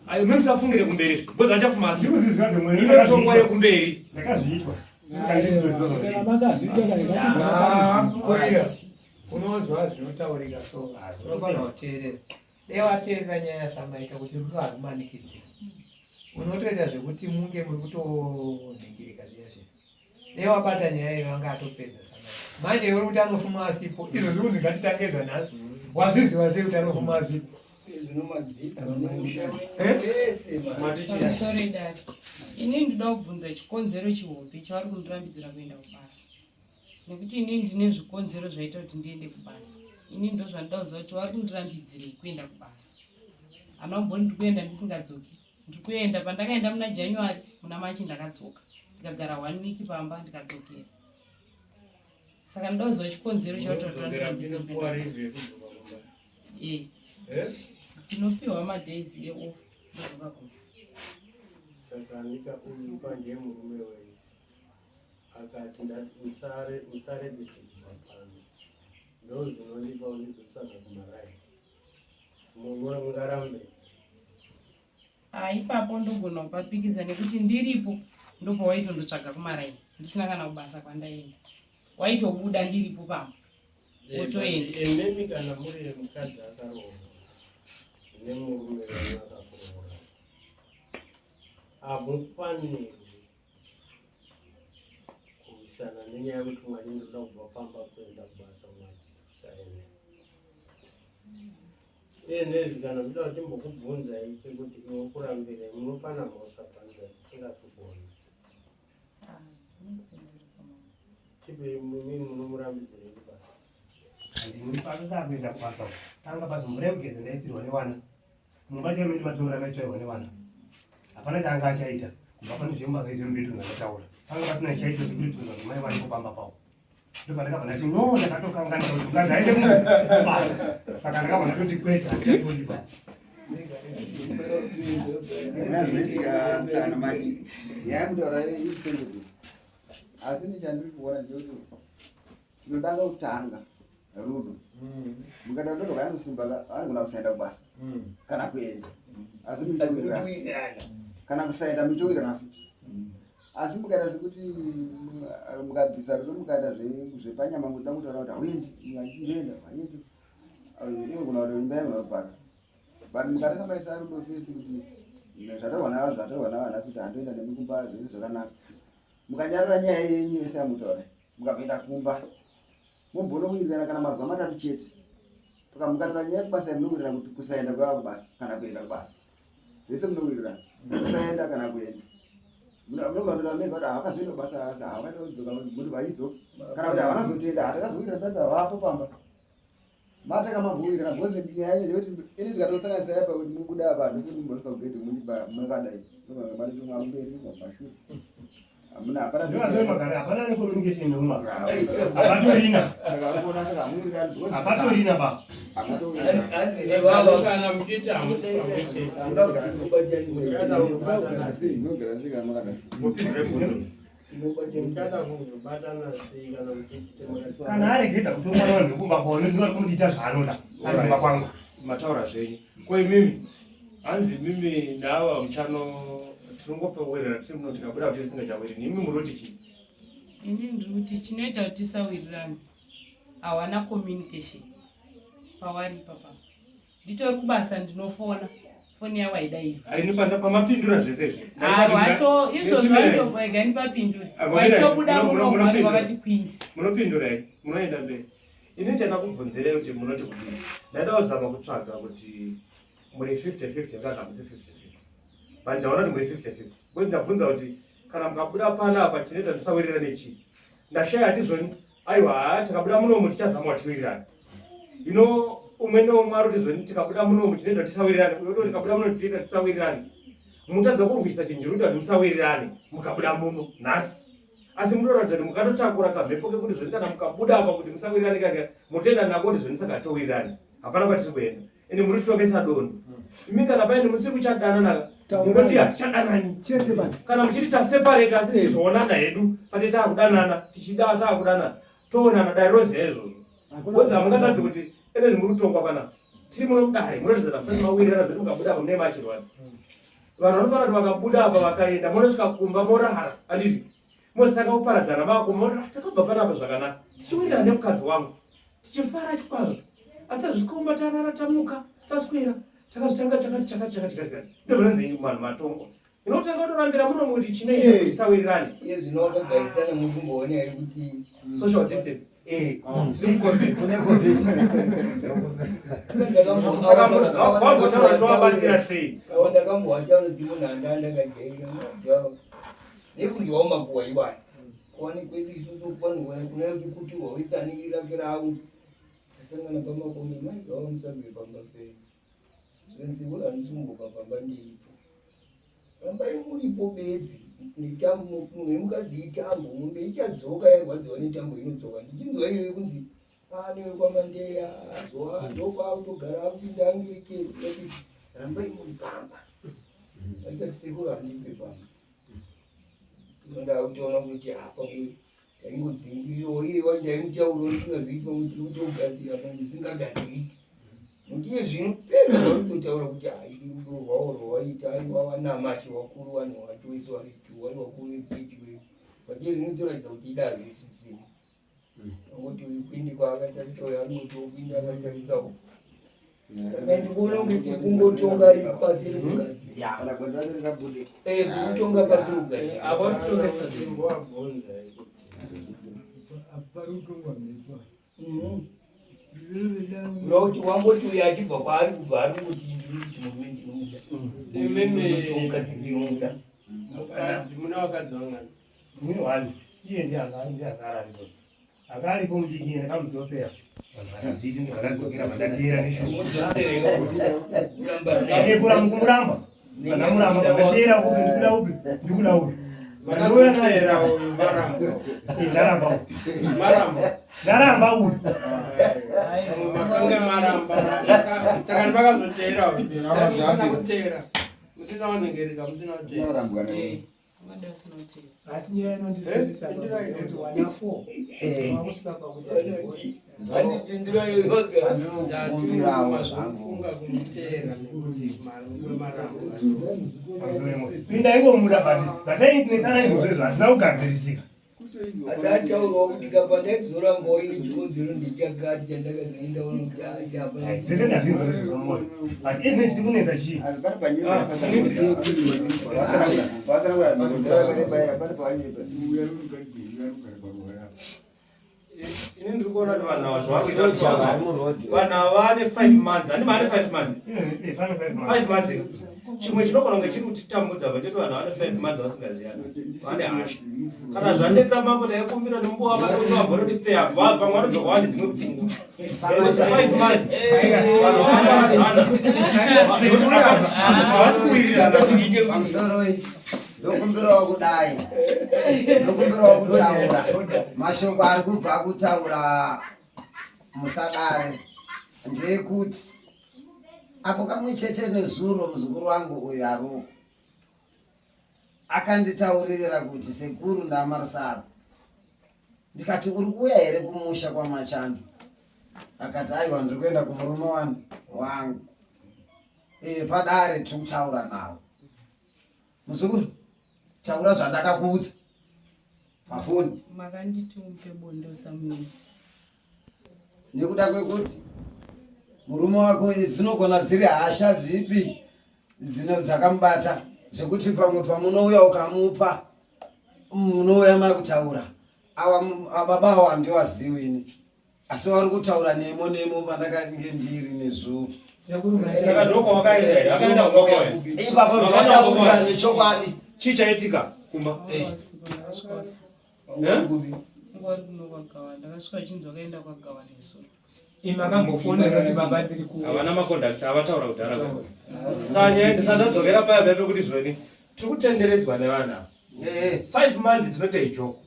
D: ayo mimi musafungire kumberi because achafuma asi inotongwa yekumberi
A: ndakazviitwa
B: unozwa zvinotaurika so unofanira kuteerera dai wateerera nyaya yasamaita kuti rudo harumanikidzira unotoita zvekuti munge muri kutonhingirika zviya zviya dai wabata nyaya iyo anga atopedza samaita manje iwe uri kuti anofuma asipo izvo zviri kunzi ngatitange zvanhasi wazviziva sei kuti anofuma asipo
E: Sorry dad. Ini ndinoda kubvunza chikonzero chihombe chavari kundirambidzira kuenda kubasa. Nekuti ini ndine zvikonzero zvaita kuti ndiende kubasa. Ini ndozvandinoda kuziva kuti vari kundirambidzirei kuenda kubasa. Hana kumboni ndiri kuenda ndisingadzoki. Ndiri kuenda pandakaenda muna January, muna March ndakadzoka. Ndikagara one week pamba ndikadzokera. Saka ndinoda kuziva chikonzero chakuti vandirambidzira kuenda kubasa. Eh. Tinopiwa madays eoff ndodzoka kumba.
H: Saka andika uyu manje murume wenyu akati ndati usare usarege kubva pano ndozvinondipa undizotsvaga kumaraini munhu mungarambe.
E: Ah, ipapo ndogona kupapikisa nekuti ndiripo ndopawaitondotsvaga kumaraini ndisina kana kubasa kwandaenda waitobuda ndiripo pamba wotoenda.
H: Imimi kana muri mukadzi akaroorwa nemurume wenyu akakuroora hamufanirwi kurwisana nenyaya yekuti mwani ndoda kubva pamba kuenda kubasa mwani kusaenda. Iye nezvi kana muchida kuti timbokubvunzai chekuti iwe kurambirei munopana mhosva panzira dzisingazogoni.
E: Ah, dzinopindurika mama.
H: Chipei mimi munomurambidzirei kubasa?
A: Handini pakanga kuenda kubasa uko. Panga pasi mvura yekugeza ndaipirwa newana. Mumba chaimo iri matora maitsvairwa newana. Hapana chaanga achaita. Kubva pane zvemba zvaizvo mbedu ndakataura. Panga pasina chaito chekuti tunza kuti mai varipo pamba pawo. Ndopandakabva ndati no ndakatokanganisa kuti mukadzi aende kubasa. Saka ndakabva ndatoti kwete handichatodi ba.
I: Ona zvinoitika tsana mani. Nyaya yekutaura iri sensitive. Asi ni chandiri kuona ndechekuti tinotanga kutanga rudo. Mukaita rudo rwakanyanya vanogona kusaenda kubasa kana kuenda. Asi muchitowirirana. Kana kusaenda muchitowirirana futi. Asi mukaita sekuti mukabvisa rudo mukaita zvepanyama muchida kutaura kuti hauendi, unoenda, hauendi. Inogona kuti imba inogona kupara. But mukatanga maisa rudo fesi kuti zvataurwa navo zvataurwa navo nhasi kuti handoenda nemi kumba zvese zvakanaka. Mukanyarara nyaya yenyu yese yamutaura mukabvaenda kumba mombonowirirana kana mazuva matatu chete. Saka mukatora nyaya yekubasa munowirirana kuti kusaenda kwava kubasa kana kuenda kubasa. Zvese munowirirana. Kusaenda kana kuenda. Munogona kutora mega kuti havakazoenda kubasa asi havakaita kudzoka muri vachidzoka. Kana kuti havana kuzotoenda hatakazowirirana pamba vapo pamba. Mataka mambowirirana because nyaya yacho ndeyekuti ini tikatosanganisa apa kuti mubuda apa handifuni kumbosvika kugedhi makadai. Munogona kumberi kumashure. Hamuna hapana.
A: Ndio magari hapana ne communication neumwe. Hapatorina.
I: Saka uri kuona saka hamuwirirani because
A: Hapatorina ba.
I: Hamutowirirani.
H: Kana muchiita
I: Hamuda kugara sei? Munogara sei? Munogara sei kana makadai?
D: Mupindure mubvunzo.
H: muchada kuzobatana sei kana muchiita
A: Kana aregedza kutonga vanhu vekumba kwavo ndiwo ari kundiita zvaanoda ari kumba kwangu.
D: Mataura zvenyu. Ko imimi hanzi imimi naava muchano tiringopewerera tiri muno tikabuda kuti tisingachawirini imi muroti chii?
E: Ini ndiri kuti chinoita kuti tisawirirane hawana communication pawari ipapa. Nditori kubasa ndinofona foni yavo haidaiwi.
D: Ini pamapindura zvese izvi.
E: Ah, wato izvozvo waito rega ndipapindure.
D: Ah,
E: Waitobuda muno vanhu vakati kwindi.
D: Munopindura here? Munoenda mberi. Ini chandakubvunzirei kuti munoti kudii. Ndaida kuzama kutsvaga kuti muri 50-50 kana hamusi 50-50. But ndaona kuti muri 50-50. Because ndabvunza kuti kana mukabuda pano apa chinoita tisawirirane chii. Ndashaya hati zvoni aiwa haa tikabuda munomu tichazama tiwirirane. You know umwe neumwe ari kuti zvoni tikabuda munomu chinoita tisawirirane. Uyo ototi tikabuda muno tinoita tisawirirane. Mutadza kurwisa chinhu chiri kuita kuti musawirirane mukabuda muno nhasi. Asi munoratidza kuti mukatotakura kamhepo kekuti zvoni kana mukabuda apa kuti musawirirane kaka motoenda nako kuti zvoni saka towirirane. Hapana kwatiri kuenda. Ende muri kutongesa dondo. Imi kana paine musiri kuchadanana munoti hatichadanani.
F: Chete basi.
D: Kana muchiti taseparate asi tichizoonana hedu pate taakudanana tichida taakudanana toonana dare roziva izvozvo. Because hamungatadzi kuti ende muri kutongwa panapa. Tiri muno mudare munoratidza kuti hamusati mawirirana zvekuti mukabuda apa mune machirwani. Vanhu vanofanira kuti vakabuda apa vakaenda monosvika kumba morara handiti mozotanga kuparadzana maakuma moti ah, takabva panapa zvakanaka tichiwirirana nemukadzi wangu tichifara kwazvo asi tazvikomba tarara tamuka taswera takazotanga chakati chakati chakati chakati ndozvinonzi vanhu matongwa inotanga kutorambira muno kuti chinoita kuti tisawirirane
J: Iye zvino wakagarisana muri kumboona here kuti
D: social distance eh tiri mucovid
C: Kune COVID.
D: Saka wambotaura kuti tovabatsira sei
J: ndakambowacha munhu anga ndakajaira nekunzwawo makuhwa iwayo kwani kwedu isusu kwanhuwa kuna kuti wawisanirira kiraundi tasangana pamakombe maigava musabve pamba penyu zvinzi ura handisumboka pamba ndiripo rambai muripo bedzi netambo nemukadzi itambo mombe ichadzoka yarwadziwa netambo inodzoka ndichinzwa iyoyo kunzi anewe kwamandeya azoa ndokwakutogara akupinda angirikeni rambai muri pamba aita sekuru handibve pamba Ndakutoona kuti apa taingodzingirirawo iye wacho ndaimutaurawo ndisingazivi pamwe tiri kutogadzira pamwe zvisingagadziriki. Ndiye zvino pega varikutotaura kuti haidi rudo rwawo rwawaita aiwa vanamati vakuru vanhu vacho wese varitu vari vakuru vechechi vedu but iye zvinotoratidza kuti ida hazvisisina nokuti uyu kwindi kwaakatarisa uyu anoti wokwindi akatarisawo saka ndikuona kunge tiri kungotonga pasiri kugadzira eh, kutonga pasiri kugadzira Nokuti wamboti uyo achibva kwaari kubva ari kungoti ndiri kuti murume ndinomuda. Mukadzi ndinomuda.
H: Mukadzi muna vakadzi vangani?
A: Mune one. Iye ndiye anga ndiye azara aripo. Anga aripo mudiki iye ndakamudzosera. Vanhu vakazviiti ndikadadzokera vandateera neshoko. Ndakura mukumuramba. Vandamuramba vandateera upi ndikuda upi ndikuda uyu. Ndouya naye. Ndaramba uyu. Ndaramba uyu.
H: Makange maramba. Saka ndivakazoteera uyu. Kuteera. Musina wanengereka musina kuteera.
B: Asi nyaya inondisimbisa kuti wana 4 wakusvika pakuita divorce.
A: Indaingomuda but zvatainetsana izvozvo hazvina kugadzirisika.
J: Asi ataurawo kuti kapa ndaizorambawo ini chikonzero ndechakati chandakazoenda unokuti aita hapana.
A: Zvese ndazvinzwa zvezvemoyo but ine chiri kunetsa chii?
D: Ini ndiri kuona kuti vanhu ava zvavakuita vanhu ava vane 5 months ani vane 5 months 5 months chimwe chinogona kunge chiri kutitambudza pa choti vanhu vane 5 months vasingaziyani vane hasha kana zvanetsa mambo taikumbira nombuwa vanotovabva kuti pfeya pamwe vanodzoka vane dzimwe pfungwa 5 months vanhu vaparadzana havasi kuwirirana.
C: Pamusoroi ndokumbirawo kudai ndokumbirawo kutaura mashoko ari kubva kutaura musadare ndeyekuti apo kamwe chete nezuro muzukuru wangu uyu aruko akanditauririra kuti sekuru ndamarsaba ndikati uri kuuya here kumusha kwamachando akati aiwa ndiri kuenda kumurume wani wangu e, padare tiri kutaura nawo muzukuru taura zvandakakuudza pafoni
E: Makanditi umupe bonde usamunyima.
C: Nekuda kwekuti murume wako dzinogona dziri hasha dzipi dzino dzakamubata zvekuti pamwe pamunouya ukamupa munouya makutaura awa baba awa handiwaziwi ini asi wari kutaura nemo nemo pandakange ndiri nezuro
D: Saka ndokwawakaenda here? Vakaenda kumba kwavo here?
C: Ipapo ndataura nechokwadi.
D: Chii chaitika kumba?
B: Imi akambofonera kuti baba ndiri ku
D: Havana maconduct avataura kudhara. Saka nyaya ndisandadzokera paya paya pekuti zvoni tiri kutenderedzwa nevanhu ava. 5 months it's not a joke.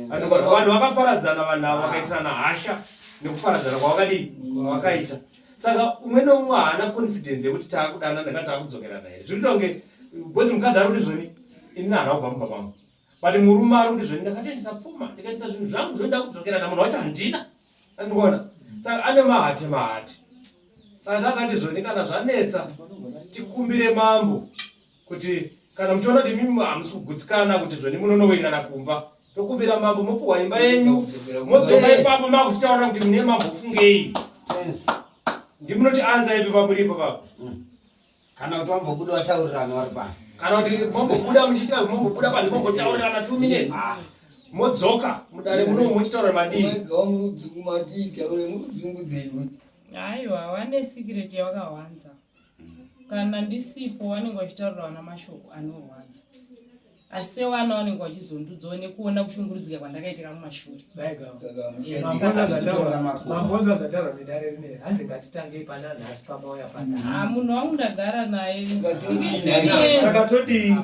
D: Vanhu vakaparadzana vanhu ava vakaitirana hasha nekuparadzana kwavakadii kwavakaita. Saka umwe neumwe haana confidence yekuti taakudanana kana taakudzokerana here. Zviri kuita kunge because mukadzi ari kuti zvoni ini haana kubva mumba mangu. But murume ari kuti zvoni ndakatoendesa pfuma ndikaendesa zvinhu zvangu zvoda kudzokerana munhu wacho handina. Andikuona? Saka ane mahati mahati. Saka takati zvoni kana zvanetsa tikumbire mambo kuti kana muchiona kuti imimi hamusi kugutsikana kuti zvoni munonowirirana kumba tokumbira mambo mopuhwa imba yenyu modzoka ipapo makutitaurira kuti mune mambofungei ndimunoti anza ipi pamuri ipo papo mm.
C: kana kuti wambobuda wataurirana wari pano
D: kana kuti mombobuda muchiita mombobuda panze mombotaurirana two minutes ah. modzoka mudare muno muchitaura madii
E: aiwa wane secret yawakawanza Kana ndisipo vanenge vachitaurira vana mashoko anorwadza asi sevana vanenge vachizondudzawo nekuona kushungurudzika kwandakaitika mumashure.
B: Mambonzwa zvataurwa nedare rineri hanzi ngatitangei pana nhasi pamauya pana.
E: Ah, munhu wangu ndagara naye 16 years.
D: Saka todii?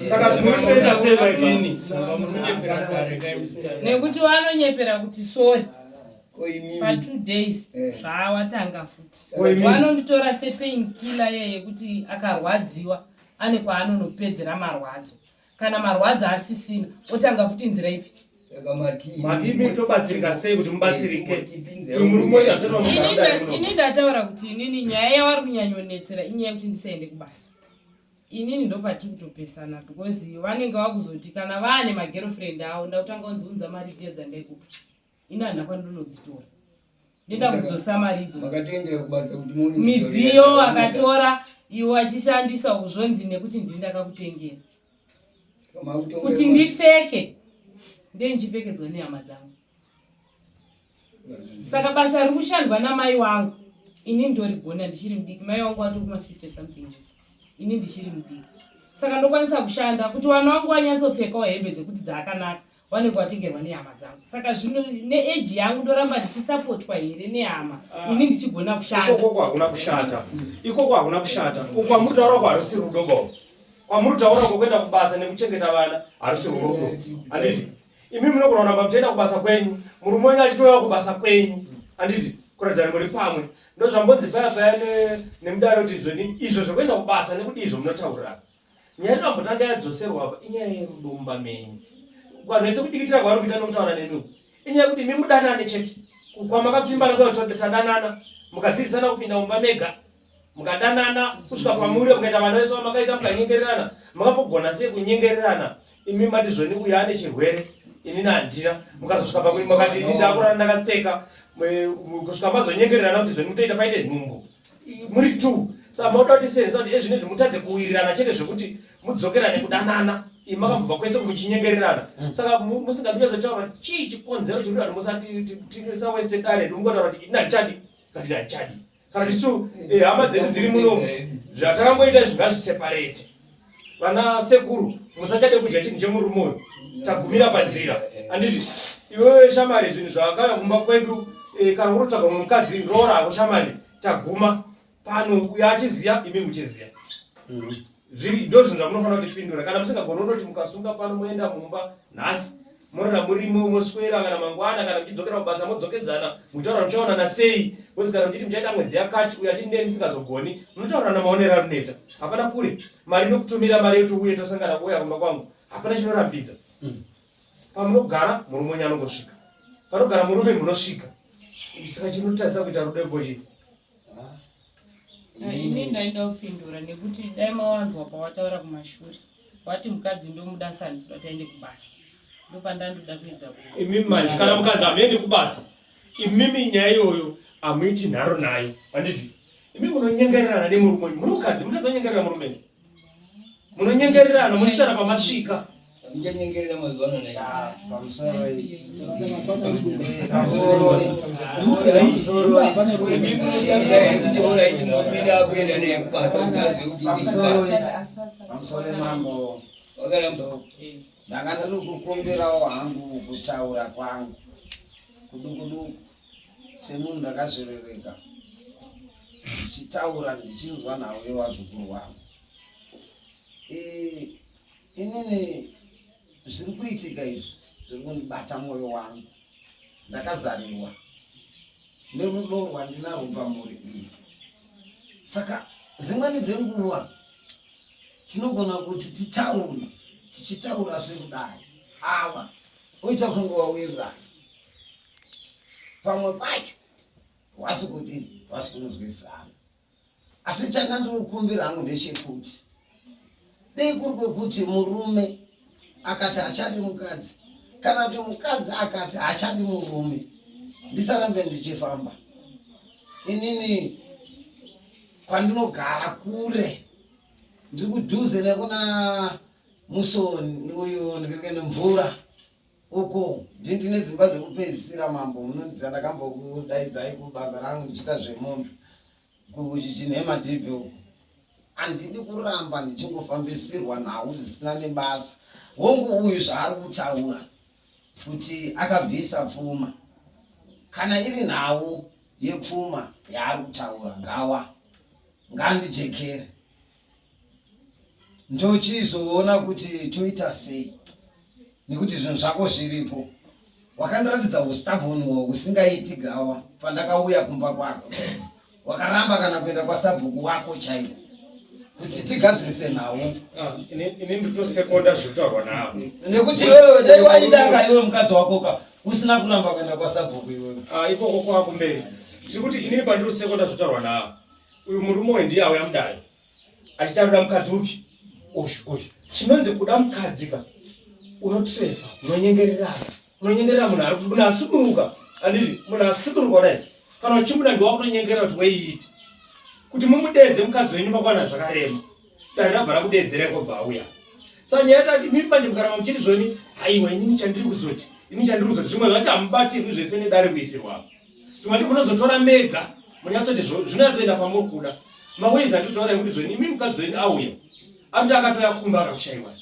D: Saka munotoita sei vaibani?
E: Nekuti vanonyepera kuti sorry. pa two days eh. zvaawatanga futi vanonditora sepain killer ye yekuti akarwadziwa ane kwaanonopedzera marwadzo kana marwadzo asisina otanga futi nzira ipi
D: Mati imi tobatsirika sei kuti mubatsirike? Uyu murume uyu hatisati mamugara kudare muno.
E: Ini ndataura kuti inini nyaya yavari kunyanyonetsera inyaya yekuti ndisaende kubasa. Inini ndopatiri kutopesana because vanenge vakuzoti kana vaane magirlfriend avo ndakutanga kunzi unza mari dziya dzandaikupa. Ini handina kwandinodzitora. Ndoenda kudzosa mari idzo.
J: Makatoendera kubasa kuti muone
E: midziyo akatora iwo achishandisa uku zvonzi nekuti ndini ndakakutengera. Kuti ndipfeke ndiye ndichipfekedzwa nehama dzangu. Saka basa riri kushandwa namai wangu ini ndorigona ndichiri mudiki. Mai wangu vatori kuma 50 something years ini ndichiri mudiki. Saka ndokwanisa kushanda kuti vana vangu vanyatsopfekawo hembe dzekuti dzakanaka vanenge vatengerwa nehama dzangu. Saka zvino neage yangu ndoramba ndichisapotwa here nehama ini ndichigona kushanda?
D: Ikoko hakuna kushata. Ikoko hakuna kushata. Uko kwamuri kutaura uko harusi rudo baba. Kwamuri kutaura uko kuenda kubasa nekuchengeta vana harusi rudo. Handiti? Imi munogona kuramba muchienda kubasa kwenyu, murume wenyu achitouyawo kubasa kwenyu. Handiti? Kuratidza kuti muri pamwe. Ndozvambonzi paya paya nemudare kuti izvoni izvo zvekuenda kubasa nekudii izvo munotaurirana. Nyaya inombotanga yadzoserwa apa inyaya yerudo mumba menyu. Vanhu vese kudikitira kwavari kuita nokutaura nemi uku. Inyaya yekuti imi mudanane chete. Kwamakapfimbana kuya tadanana mukadzidzisana kupinda mumba mega. Mukadanana kusvika pamuri mukaita vana vese vamakaita mukanyengererana. Makambogona sei kunyengererana imi mati zvoni uyu ane chirwere inini handina. Mukazosvika pamuri makati ini ndakurara ndakapfeka kusvika mazonyengererana kuti zvoni mutoita paite nhumbu. Muri two. Saka makuda kuti senza kuti ezvinezvi mutadze kuwirirana chete zvekuti mudzokerane kudanana. Imi makambobva kwese muchinyengererana. Saka musingadi kunyatsotaura kuti chii chikonzero chekuti vanhu musati tisaweste dare redu mungotaura kuti ini handichadi kana kuti handichadi. Kana kuti su hama dzedu dziri muno zvatakangoita izvi ngazviseparate. Vana sekuru musachade kudya chinhu chemurume uyu tagumira panzira. Handiti iwewe shamari zvinhu zvakauya kumba kwedu kana uri kutsvaga mumwe mukadzi roora hako shamari taguma pano uyo achiziya imi muchiziya. Zviri ndo zvinhu zvamunofanira kutipindura. Kana musingagoni unoti mukasunga pano moenda mumba nhasi morara murimo moswera kana mangwana kana muchidzokera kubasa modzokedzana muchitaura muchaonana sei because kana muchiti muchaita mwedzi yakati uyo achiti ndee musingazogoni munotaurana maonero amunoita. Hapana kure mari inokutumira mari yoti uye tosangana kuuya kumba kwangu hapana chinorambidza. Pamunogara murume wenyu anongosvika panogara murume munosvika. Saka chinotadzisa kuita rudo ipo chii?
E: Ini ndaida kupindura nekuti dai mawanzwa pawataura kumashure wati mukadzi ndomuda asi handisi kuda kuti aende kubasa ndopandandoda kuedza ku
D: Imimi manje kana mukadzi hamuendi kubasa imimi nyaya iyoyo hamuiti nharo nayo handiti imi munonyengererana nemurume wenyu muri mukadzi mutadza kunyengerera murume wenyu munonyengererana muchitsana pamasvika
J: Muchanyengerera mazuva ano naye.
C: Pamusoro pamusoro pamusoro mambo ndanga ndiri kukumbirawo hangu kutaura kwangu kuduku duku semunhu ndakazvirereka ndichitaura ndichinzwa nhau yevazukuru vangu. Inini zviri kuitika izvi zviri kundibata mwoyo wangu. Ndakazarirwa nerudo rwandinarwo pamhuri iyi. Saka dzimweni dzenguva tinogona kuti titaure tichitaura sekudai ava oita kunge wawirirana. Pamwe pacho wasi kudii wasi kunzwisana. Asi chandandinokumbira hangu ndechekuti dei kuri kwekuti murume akati hachadi mukadzi kana kuti mukadzi akati hachadi murume ndisarambe ndichifamba inini kwandinogara kure ndiri kudhuze nekuna musoni uyu ndikirikene mvura uko ndini ndine dzimba dzekupedzisira mambo munondiziva ndakambokudaidzai kubasa rangu ndichiita zvemombe kuchinhema dhibhi uko handidi kuramba ndichingofambisirwa nhau dzisina nebasa hongu uyu zvaari kutaura kuti akabvisa pfuma kana iri nhau yepfuma yaari kutaura gawa ngandijekere ndochizoona kuti toita sei nekuti zvinhu zvako zviripo wakandiratidza ustabon husingaiti gawa pandakauya kumba kwako wakaramba kana kuenda kwasabhuku wako chaiko. kuti tigadzirise nhau.
D: Ah, ini nditosekonda zvekutaurwa navo.
C: Nekuti iwewe dai waidaka iwe mukadzi wako ka usina kuramba kuenda kwasabhuku iwewe.
D: Ah, ikoko kwakumberi. Tiri kuti inini pandiri kusekonda zvekutaurwa navo. Uyu murume uyu ndiye auya mudare. Achiti anoda mukadzi upi? Uyu uyu. Chinonzi kuda mukadzi ka unotrefa, unonyengererana. Unonyengerera munhu ari munhu asuduruka. Handiti munhu asuduruka kudai. Kana uchimuda ndiwe wakutonyengerera kuti weiiti. Kuti mumudeedze mukadzi wenyu makwana zvakarema. Dare rabva rakudeedzera ikobva auya. Saka nyaya yatati imimi manje mukaramba muchiti zvoni haiwa inini chandiri kuzoti inini chandiri kuzoti zvimwe zvacho hamubatirwi zvese nedare kuisirwa apa. Zvimwe ndi munozotora mega munyatsoti zvinonyatsoenda pamuri kuda. Maways atitaura ekuti zvoni imi mukadzi wenyu auya. Akuti akatoya kumba akakushaiwa.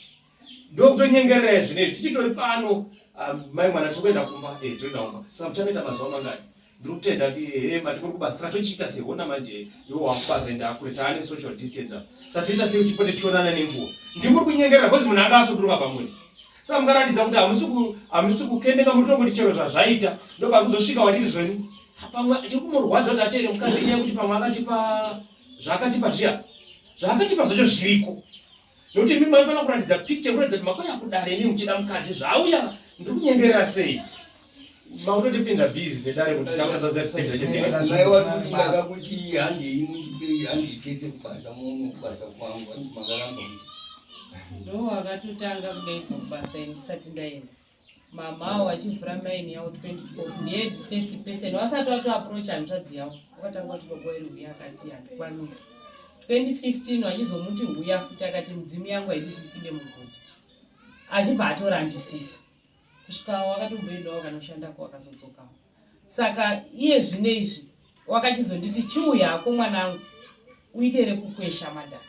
D: Ndokutonyengererai zvinezvi tichitori pano ah, mai mwana tiri kuenda kumba eh tiri kuenda kumba. Saka muchanoita mazuva mangani? Ndiri kutenda kuti ehe mati muri kubasa saka tochiita sei hona manje iwe wakubasa ende akure taane social distance apa. Saka toita sei kuti tipote tichionana nenguva? Ndimuri kunyengerera because munhu anga asuduruka pamuri. Saka mukaratidza kuti hamusi ku hamusi kukendeka muri kutongoti chero zvazvaita ndoparikuzosvika watiti zvoni pamwe chiri kumurwadza kuti ateere mukadzi inyaya yekuti pamwe akatipa zvaakatipa zviya zvaakatipa zvacho zviriko nekuti imi maifanira kuratidza picture kuratidza kuti makauya kudare imi muchida mukadzi zvaauya ndiri kunyengerera sei makutotipinza busy sedare kuti
J: takadzazatisaidaka kuti handei mundipe handei tese kubasa muno kubasa kwangu hanzi makaramba kuti
E: ndo akatotanga kudaidzwa kubasa ndisati ndaenda mama wachivhura maini yavo 2012 ndiye the first person wasati watoaproach hanzvadzi yavo wakatanga kuti baba iri huya akati handikwanisi 2015 wachizomuti huya futi akati mudzimu yangu haidi kuti ipinde mugodhi achibva atorambisisa kusvika wakatomboendawo akanoshandako akazodzokawo Saka iye zvino izvi wakachizonditi chiuya hako mwanangu uite rekukwesha madhara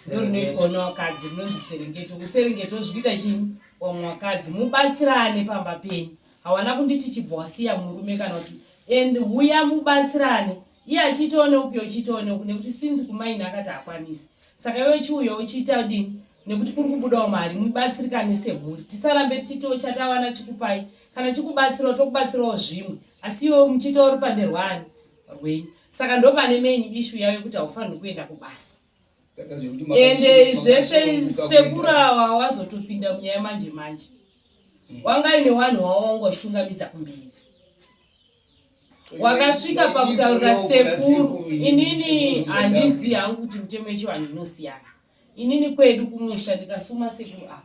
E: ndorinoitwa nevakadzi rinonzi serengeto userengeto zvikuita chii wamwe wakadzi mubatsirane pamba penyu hawana kunditi chibva wasiya murume kana kuti and huya mubatsirane iye achiitawo neupi uchiitawo neuku nekuti since kumaini akati hakwanisi saka iwe chiuya uchiita dini nekuti kuri kubudawo mari mubatsirikane semhuri tisarambe tichitiwo chatawana chikupai kana chikubatsirawo tokubatsirawo zvimwe asi iwe muchiitawo rupande rwani rwenyu saka ndopane main issue yavo yekuti haufanirwi kuenda kubasa ende zvese sekuru awa wazotopinda munyaya manje manje wanga ine wanhu wawanga uchitungamidza kumberi wakasvika pakutaurira sekuru inini handizivi hangu kuti mitemo yechivanhu inosiyana Inini kwedu kumusha ndikasuma sekuru ava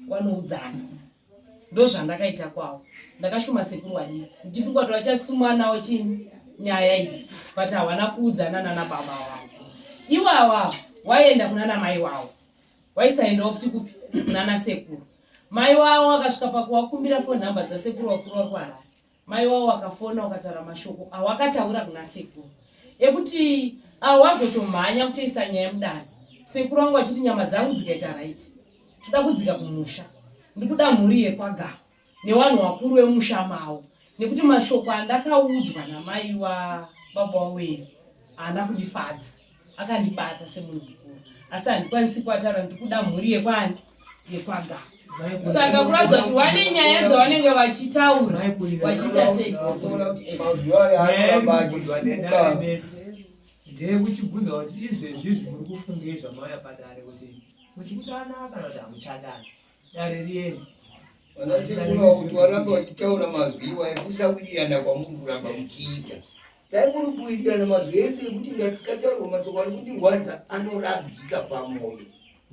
E: wanoudzana ndozvandakaita kwawo ndakashuma sekuru wadiki ndichifunga kuti vachasumanawo chini nyaya idzi but hawana kuudzana nana baba wavo iwawa waienda kunana mai wawo waisaendawo futi kupi kunana sekuru mai wawo akasvika pakuwakumbira phone number dzasekuru wakuru vari kuharare Mai wawo wakafona wakataura mashoko awakataura kuna sekuru ekuti awazotomhanya kutoisa nyaya mudare sekuru wangu achiti nyama dzangu dzikaita right toda kudzika kumusha ndikuda mhuri yekwagawa newanhu wakuru wemusha mawo nekuti mashoko andakaudzwa namai wababa waweri haana kundifadza akandibata semunhu mukuru asi handikwanisi kuataura ndikuda mhuri yekwani yekwagawa saka kuratidza kuti wane nyaya dzavanenge vachitaura vachiita sei
B: ndeyekuchibvunza kuti izvezvi izvi muri kufungei zvamauya padare kuti muchikudana kana kuti hamuchadana dare riende
J: vanasekuru kuti varamba vachitaura mazwi iwayo kusawirirana kwamuri kuramba muchiita dai muri kuwirirana mazwi ese ekuti ndakataurwa masoko ari kundirwadza anorabika pamwoyo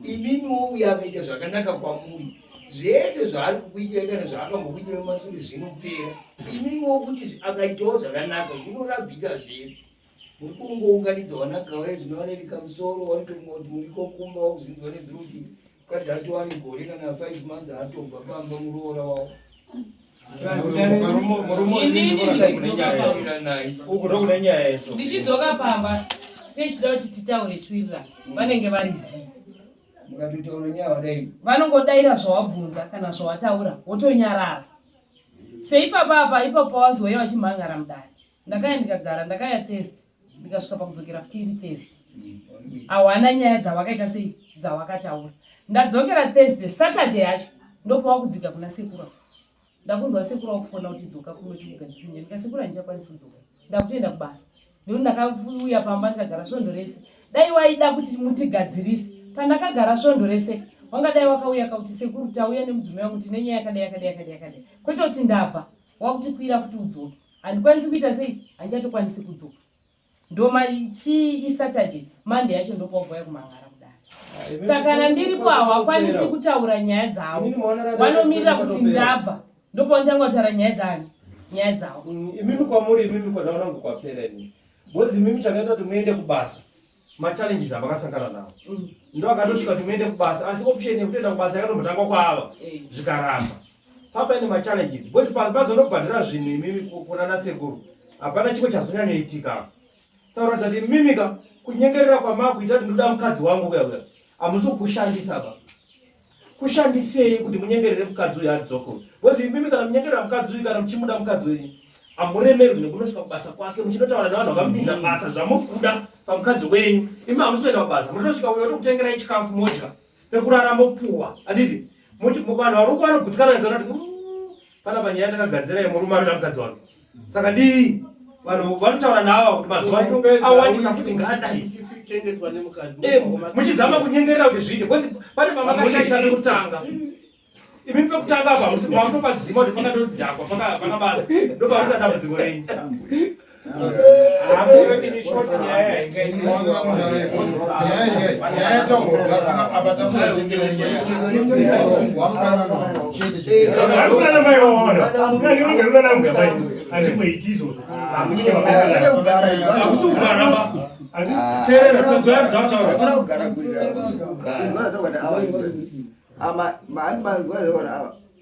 J: imimi wouya akaita zvakanaka kwamuri zvese zvaari kukuitirai kana zvaakambokuitirai mumasure zvinopera imimiwo futi akaitawo zvakanaka zvinorabika zvese muri kungounganidza vanagava izvi vanerika musoro varitokunga kuti muriko kumba wakuzinzwa nezviri kuti mukadzi atova negore kana five months atobva pamba muroora wavo
E: Ndichidzoka pamba techida kuti titaure twirirana vanenge vari zii vanongodaira zvawabvunza kana zvawataura wotonyarara seipapa apa ipapo wazouya vachimhangara mudare ndakaya ndikagara ndakaya thursday ndikasvika pakudzokera futi iri thursday hawana nyaya dzawakaita sei dzawakataura ndadzokera thursday saturday yacho ndopawakudzika kuna sekuru ndakunzwa sekuru wakufona kuti dzoka kuno chikugadzisa nyaya ndikasekuru handichakwanisi kudzoka ndakutoenda kubasa nekuti ndakauya pamba ndikagara svondo rese Dai waida kuti mutigadzirise pandakagara svondo rese wangadai wakauya kauti sekuru tauya nemudzimai wangu tine nyaya yakadai yakadai yakadai yakadai kwete kuti ndabva wakutikwira futi udzoke handikwanisi kuita sei handichatokwanisi kudzoka ndoma chii isaturday monday yacho ndopawabva kumangara kudare saka kana ndiripo hawakwanisi kutaura nyaya dzavo vanomirira kuti ndabva ndopavanotanga kutaura nyaya dzani nyaya dzavo
D: mm, imimi kwamuri imimi kwandaona kunge kwapera imimi bcoz imimi chakaita kuti muende kubasa machallenges amakasangana nawo mm. ndo akatosvika kuti muende kubasa asi option yekutoenda kubasa yakatombotangwa kwaava eh. zvikaramba papaine machallenges bcoz pazonobhadhira zvinhu imimi kunana sekuru hapana chimwe chazonyanyoitika saka unoratidza kuti imimika kunyengerera kwamakuita kuti ndoda mukadzi wangu kuya kuya hamusi kukushandisa ba kushandisei kuti munyengerere mukadzi uyu adzoke because imimi kana munyengerera mukadzi uyu kana muchimuda mukadzi wenyu hamuremerwi nekunosvika kubasa kwake muchinotaura nevanhu vakamupinza basa zvamuri kuda pamukadzi wenyu imi hamusi kuenda kubasa munotosvika uyo otokutengerai chikafu modya pekurara mopuwa handiti vanhu vari uko vanogutsikana nezana kuti mm, pana panyaya takagadzira yemurume anoda mukadzi wake saka dii vanhu vanotaura naava kuti mazuva ano awandisa futi ngaadai eh, muchizama kunyengerera kuti zviite bcause pane pamakashaisha pekutanga imi pekutanga apa makutopadzima kuti pakatodhakwa pakabasa ndopanoita dambudziko renyu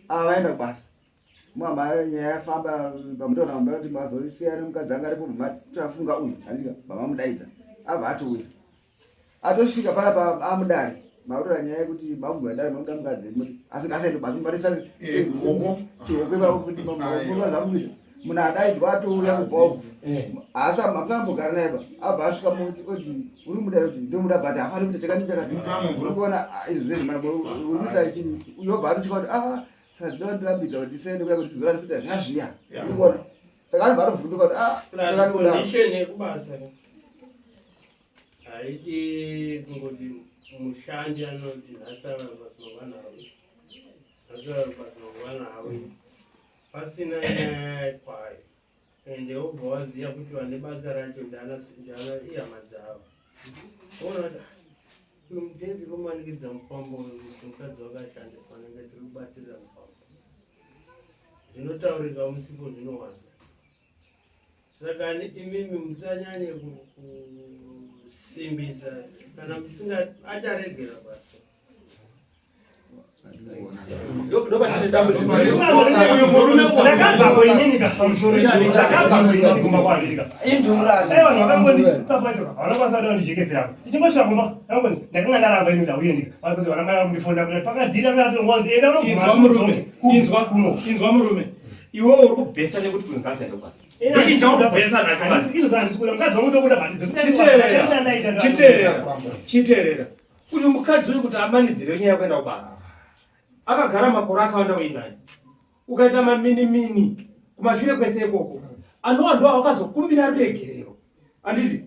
I: Avaenda kubasa mama nyaya yafamba pamutaura mamba kuti mazosiyana mukadzi anga aripo matafunga uyu andika mama mudaidza abva atouya atosvika pana pa amudare mautaura nyaya yekuti makuga dare mamuda mukadzi asi ngasaende basa mubatisa eh, chihoko ipapo futi zvamukuita munhu adaidzwa atouya kubva uku eh. asi amambogara naye pa abva asvika muti oti uri muda kuti ndomuda but hafaniri kuita chakati chakati urikuona ah, izvi zvezvi urikuisa chini uyobva atotya kuti ah saka zvinoda ndirambidza kuti ndisaende kuya kuti zora ndikuita zvazviya urikuona saka anobva atovhunduka kuti ah
H: condition yekubasa haidi kungoti mushandi anoti nhasi ava basa mangwana awe nhasi ava basa mangwana awe pasina nyaya kwayo ende wobva waziva kuti vane basa racho ndana ihama dzavo ona kuti uyu mutezi kumanikidza mukwambo uyu kuti mukadzi wakashanda panenge tiri kubatirira mukwambo zvinotaurika musipo zvinowanza saka imimi musanyanye kusimbisa kana musinga acharegera basa
D: Inzwa murume iwe uri kubhesa nekuti uyu ngazi yandokwazi ndochichaurikubhesa nacho chiteerera chiteerera Uyu mukadzi uyu kuti amanidzire nyaya yekuenda kubasa akagara makore akawanda uinaye ukaita maminimini kumashure kwese ikoko anova ndo awakazokumbira ruregerero anditi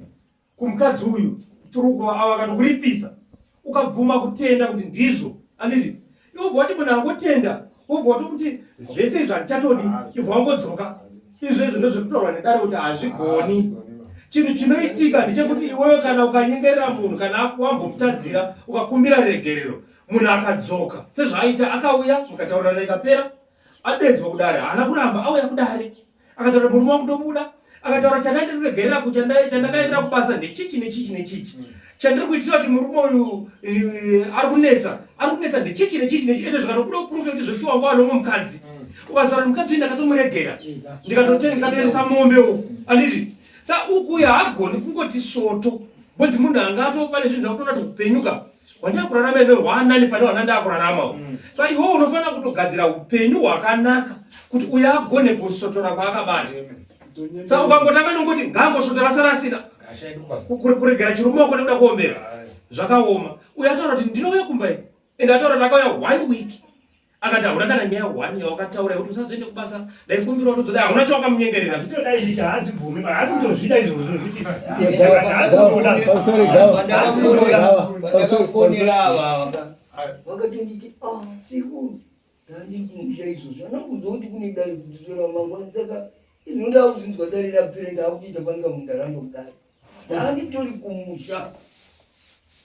D: kumukadzi uyu turuko avo akatokuripisa ukabvuma kutenda kuti ndizvo anditi iwe ubva wati munhu angotenda wobva watokuti zvese izvi handichatodi ibva wangodzoka izvo izvo ndozvekutaurwa nedare kuti hazvigoni chinhu chinoitika ndechekuti iwewe kana ukanyengerera munhu kana wambomutadzira ukakumbira regerero munhu akadzoka sezvaaita akauya mukataurirana ikapera adedzwa kudare haana kuramba auya kudare akataura murume wangu ndomuda akataura chandaitoregerera chandakaendera kubasa ndechichi nechichi nechichi mm. chandiri kuitira kuti murume uyu eh, ari kunetsa ari kunetsa ndechichi nechichi nechichi ende zvikatobuda proof yekuti zveshuwa wangu anomwe mukadzi mm. ukazotaura mukadzi uyu ndakatomuregera ndikatoendesa mombe uku anditi sa uku uyu haagoni kungoti svoto bcause munhu anga atopa nezvinhu zvakutoona kuti upenyuka hwandakurarama ino hwaanani pane hwanandakurarama mm. sa iwe unofanira kutogadzira upenyu hwakanaka kuti uyo agone kusotora kwaakabata sa ukangotanga nongoti ngaangosvotora sara asina kuregera chirume wako nekuda kuombera zvakaoma uyo ataura kuti ndinouya kumba ende ataura kuti akauya one week. Akati hauna kana nyaya one yawakataura yekuti usazoende kubasa ndaikumbira watozoda hauna chawakamunyengerera.
A: Zvitodaidika haazvibvumi haasi kutozvida izvozvo zviti
J: Pandakafonera ava vakatonditi ah sekuru ndandiri kumusha izvozvo anongunzwa kuti kune dare kudzosera mangwana saka izvino ndakuzvinzwa dare rapera ndakutoita panika mundaramba kudare ndanditori kumusha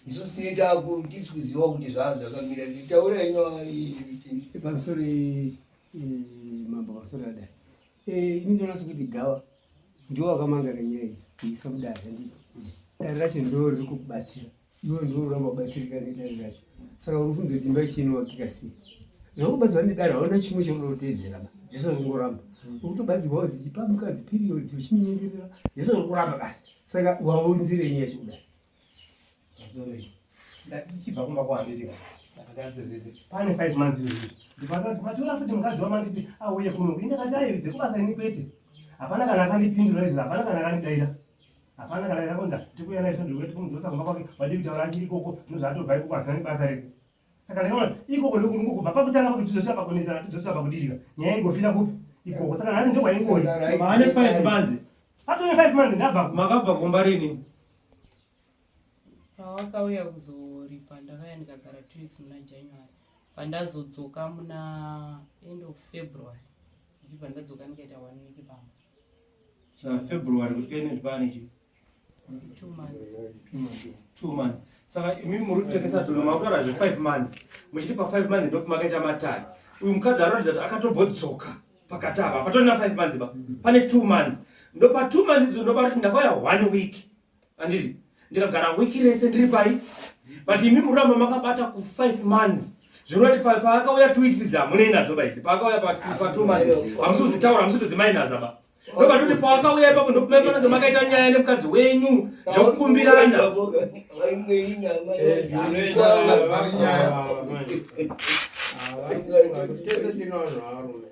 J: isusu tine tisi kuziva kuti zvaa zvakamira sei taura ino
G: pamusoro mambo pamusoro adai ini ndinoona sekuti gawa ndiwo wakamangara nyaya iyi kuisa mudare handiti dare racho ndo riri kukubatsira iwe ndiwo uramba kubatsirika nedare racho saka uri kufunza kuti imba yacho inovakika sei zvakubatsirwa nedare hauna chimwe chaunoda kuteedzera ba zvese uri kungoramba uri kutobatsirwa uzi chipa mukadzi period uchimunyengerera zvese uri kuramba basi saka waunzirei nyaya yacho kudai
A: Ndichibva kumba kwahanditi pane five months izvozvi ndikati matora futi mukadzi wamanditi auye kuno ini ndakati ayi dzekubasa ini kwete hapana kana akandipindura izvo hapana kana akandidaira hapana kana akakonza tikuuya naye svondo rwete kumudzosa kumba kwake wadii kutaura achiri ikoko nozvaatobva ikoko hazvina nebasa rese saka ndakaona ikoko ndokuri ngokubva pakutanga pakuti tidzosa pakunetsana tidzosa pakudirika nyaya ingofira kupi ikoko saka nhasi ndokwaingori
D: Maane 5 months.
A: Patone 5 months ndabva
D: Makabva kumba rini?
E: Pawakauya kuzoripa ndakauya ndikagara two weeks muna January pandazodzoka muna end of February ndichibva ndadzoka ndikaita one week pamba.
D: Saka February kusvika ine pane chi?
E: Two months.
D: Two months. Saka imi muri kutengesa zvinhu makutaura zve 5 months. Muchiti pa 5 months ndopamakaita matare. Uyu mukadzi anoratidza kuti akatombodzoka pakati apa. Patorina 5 months ba. Pane 2 months. Ndopa 2 months idzo ndopa ndakauya 1 week. Anditi ndikagara wiki rese ndiri pai but imi muramba makabata ku 5 months zvinoti paakauya 2 weeks idzi hamunei nadzo ba idzi paakauya pa 2 months hamusi kudzitaura hamusi kutodzimainaza ba ndovatoti paakauya ipapo ndokumaifanira makaita nyaya nemukadzi wenyu zvekukumbirana
H: Tese tino vanhu varume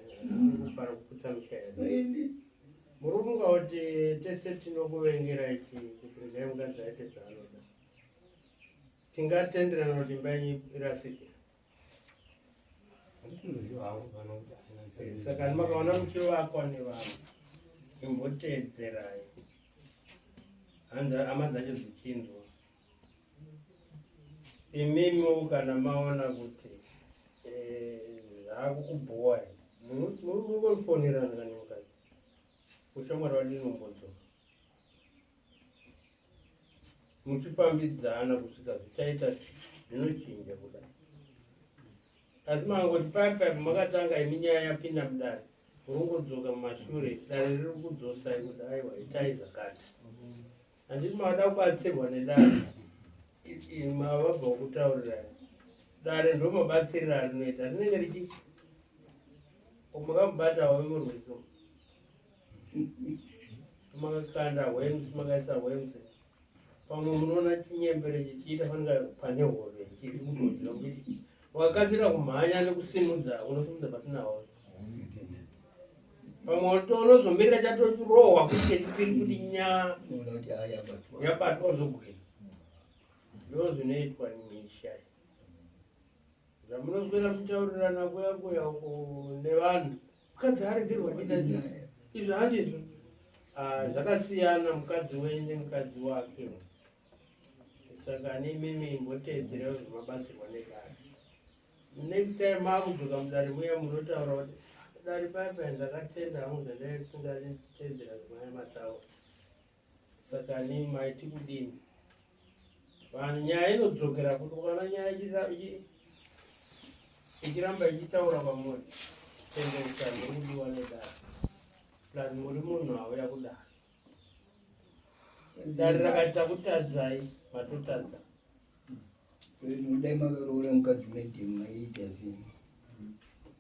H: Murume ungauti tese tinokuvengera ichi kuti regai mukadzi aite zvaanoda. Tingatenderana kuti imba yenyu irasike. Saka makaona muchivakwa nevanhu imboteedzerai hanzi hama dzacho dzichinzwa imimiwo kana maona kuti eh, zvakukubhowai munongofonerana kana mukadzi ushamwari wadini umbodzoka muchifambidzana kusvika zvichaita zvinochinja kudai asi makangoti pai pai makatanga imi nyaya yapinda mudare murongodzoka mumashure dare riri kudzosai kuti aiwa itai zvakati handiti mavada kubatsirwa nedare mavabva kutaurirai dare ndo mabatsiriro arinoita rinenge richi makamubata hove murwizi makakanda hwemsi makaisa hwemsi pamwe munoona chinyembere chichiita fanika pane hove chiri kutodya kuti wakasira kumhanya nekusimudza unosimudza pasina hove pamwe unozomirira chatorohwa kuti chechipiri kuti nya yabatwa uzogwina ndo zvinoitwa misha zvamunoswera muchitaurirana kuya kuya uko nevanhu mukadzi aregerwa kuita izvo handizvo ah, zvakasiyana mukadzi wenyu nemukadzi wake saka nemimi imboteedzerewo zvimabatsirwa nedare next time makudzoka mudare muya munotaura kuti dare paya paya ndakatenda hangu zvandaive ndisingadi nditeedzera zvimaya mataura Saka nei maiti kudini? Vanhu nyaya inodzokera kuti ukaona nyaya ichiramba ichitaura kwamuri tendeuka ndikudiwa nedare plus muri munhu auya kudare dare rakati takutadzai matotadza
J: Dai makaroora mukadzi medhemu maiita sei?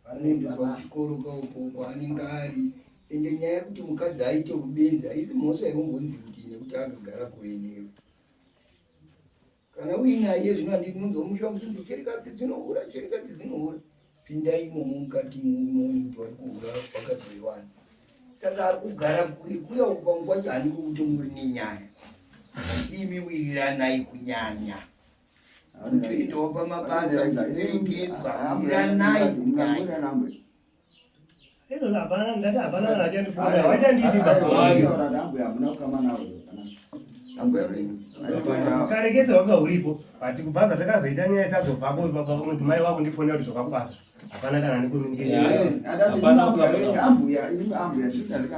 J: Anoendeswa kuchikoro kauko kwaanenge ari ende nyaya yekuti mukadzi aite ubenzi haisi mhosva yekumbonzi kuti nekuti akagara kure newe kana uinaye zvino handiti munzwa musha muchinzi chirikadzi dzinohura chirikadzi dzinohura pindai imomo mukati muone kuti vari kuhura vakadzi vewani saka ari kugara kure kuya uku pamwe kwacho haniko kuti muri nenyaya asi imi wiriranai kunyanya. Kutoendawo pamabasa kuperekedzwa wiranai kudai.
A: Hapana, ndati hapana kana achandifonera. Havachandidi basa. Karekete wanga uripo but kubva takazoita nyaya tazobvako baba kuti mai vako ndifonera kuti dzoka kubasa. Hapana kana ne communication.
I: Ambuya, ambuya,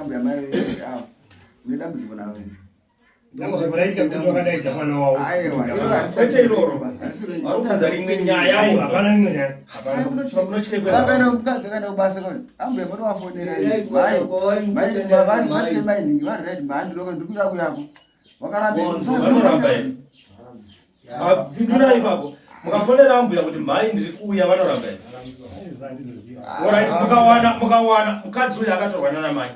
I: ambuya mai avo. Une dambudziko navo.
A: Dambudziko raiita kuti wakadaidza mwana wavo.
D: Kwete iroro. Vari kubvunza rimwe nyaya.
A: Aiwa, hapana imwe nyaya.
I: Hapana. Mukadzi akaenda kubasa kwayo. Ambuya munovafonera. Mai, mai, vanhu vase mai ningi vari right mhandi loko ndikuda kuyako. Wakaramba.
D: Vanoramba here? Mapindura ipapo. Mukafonera ambuya kuti mhai ndiri kuuya vanoramba here? Alright, mukawana mukawana mukadzi uyu akatorwa nana mai.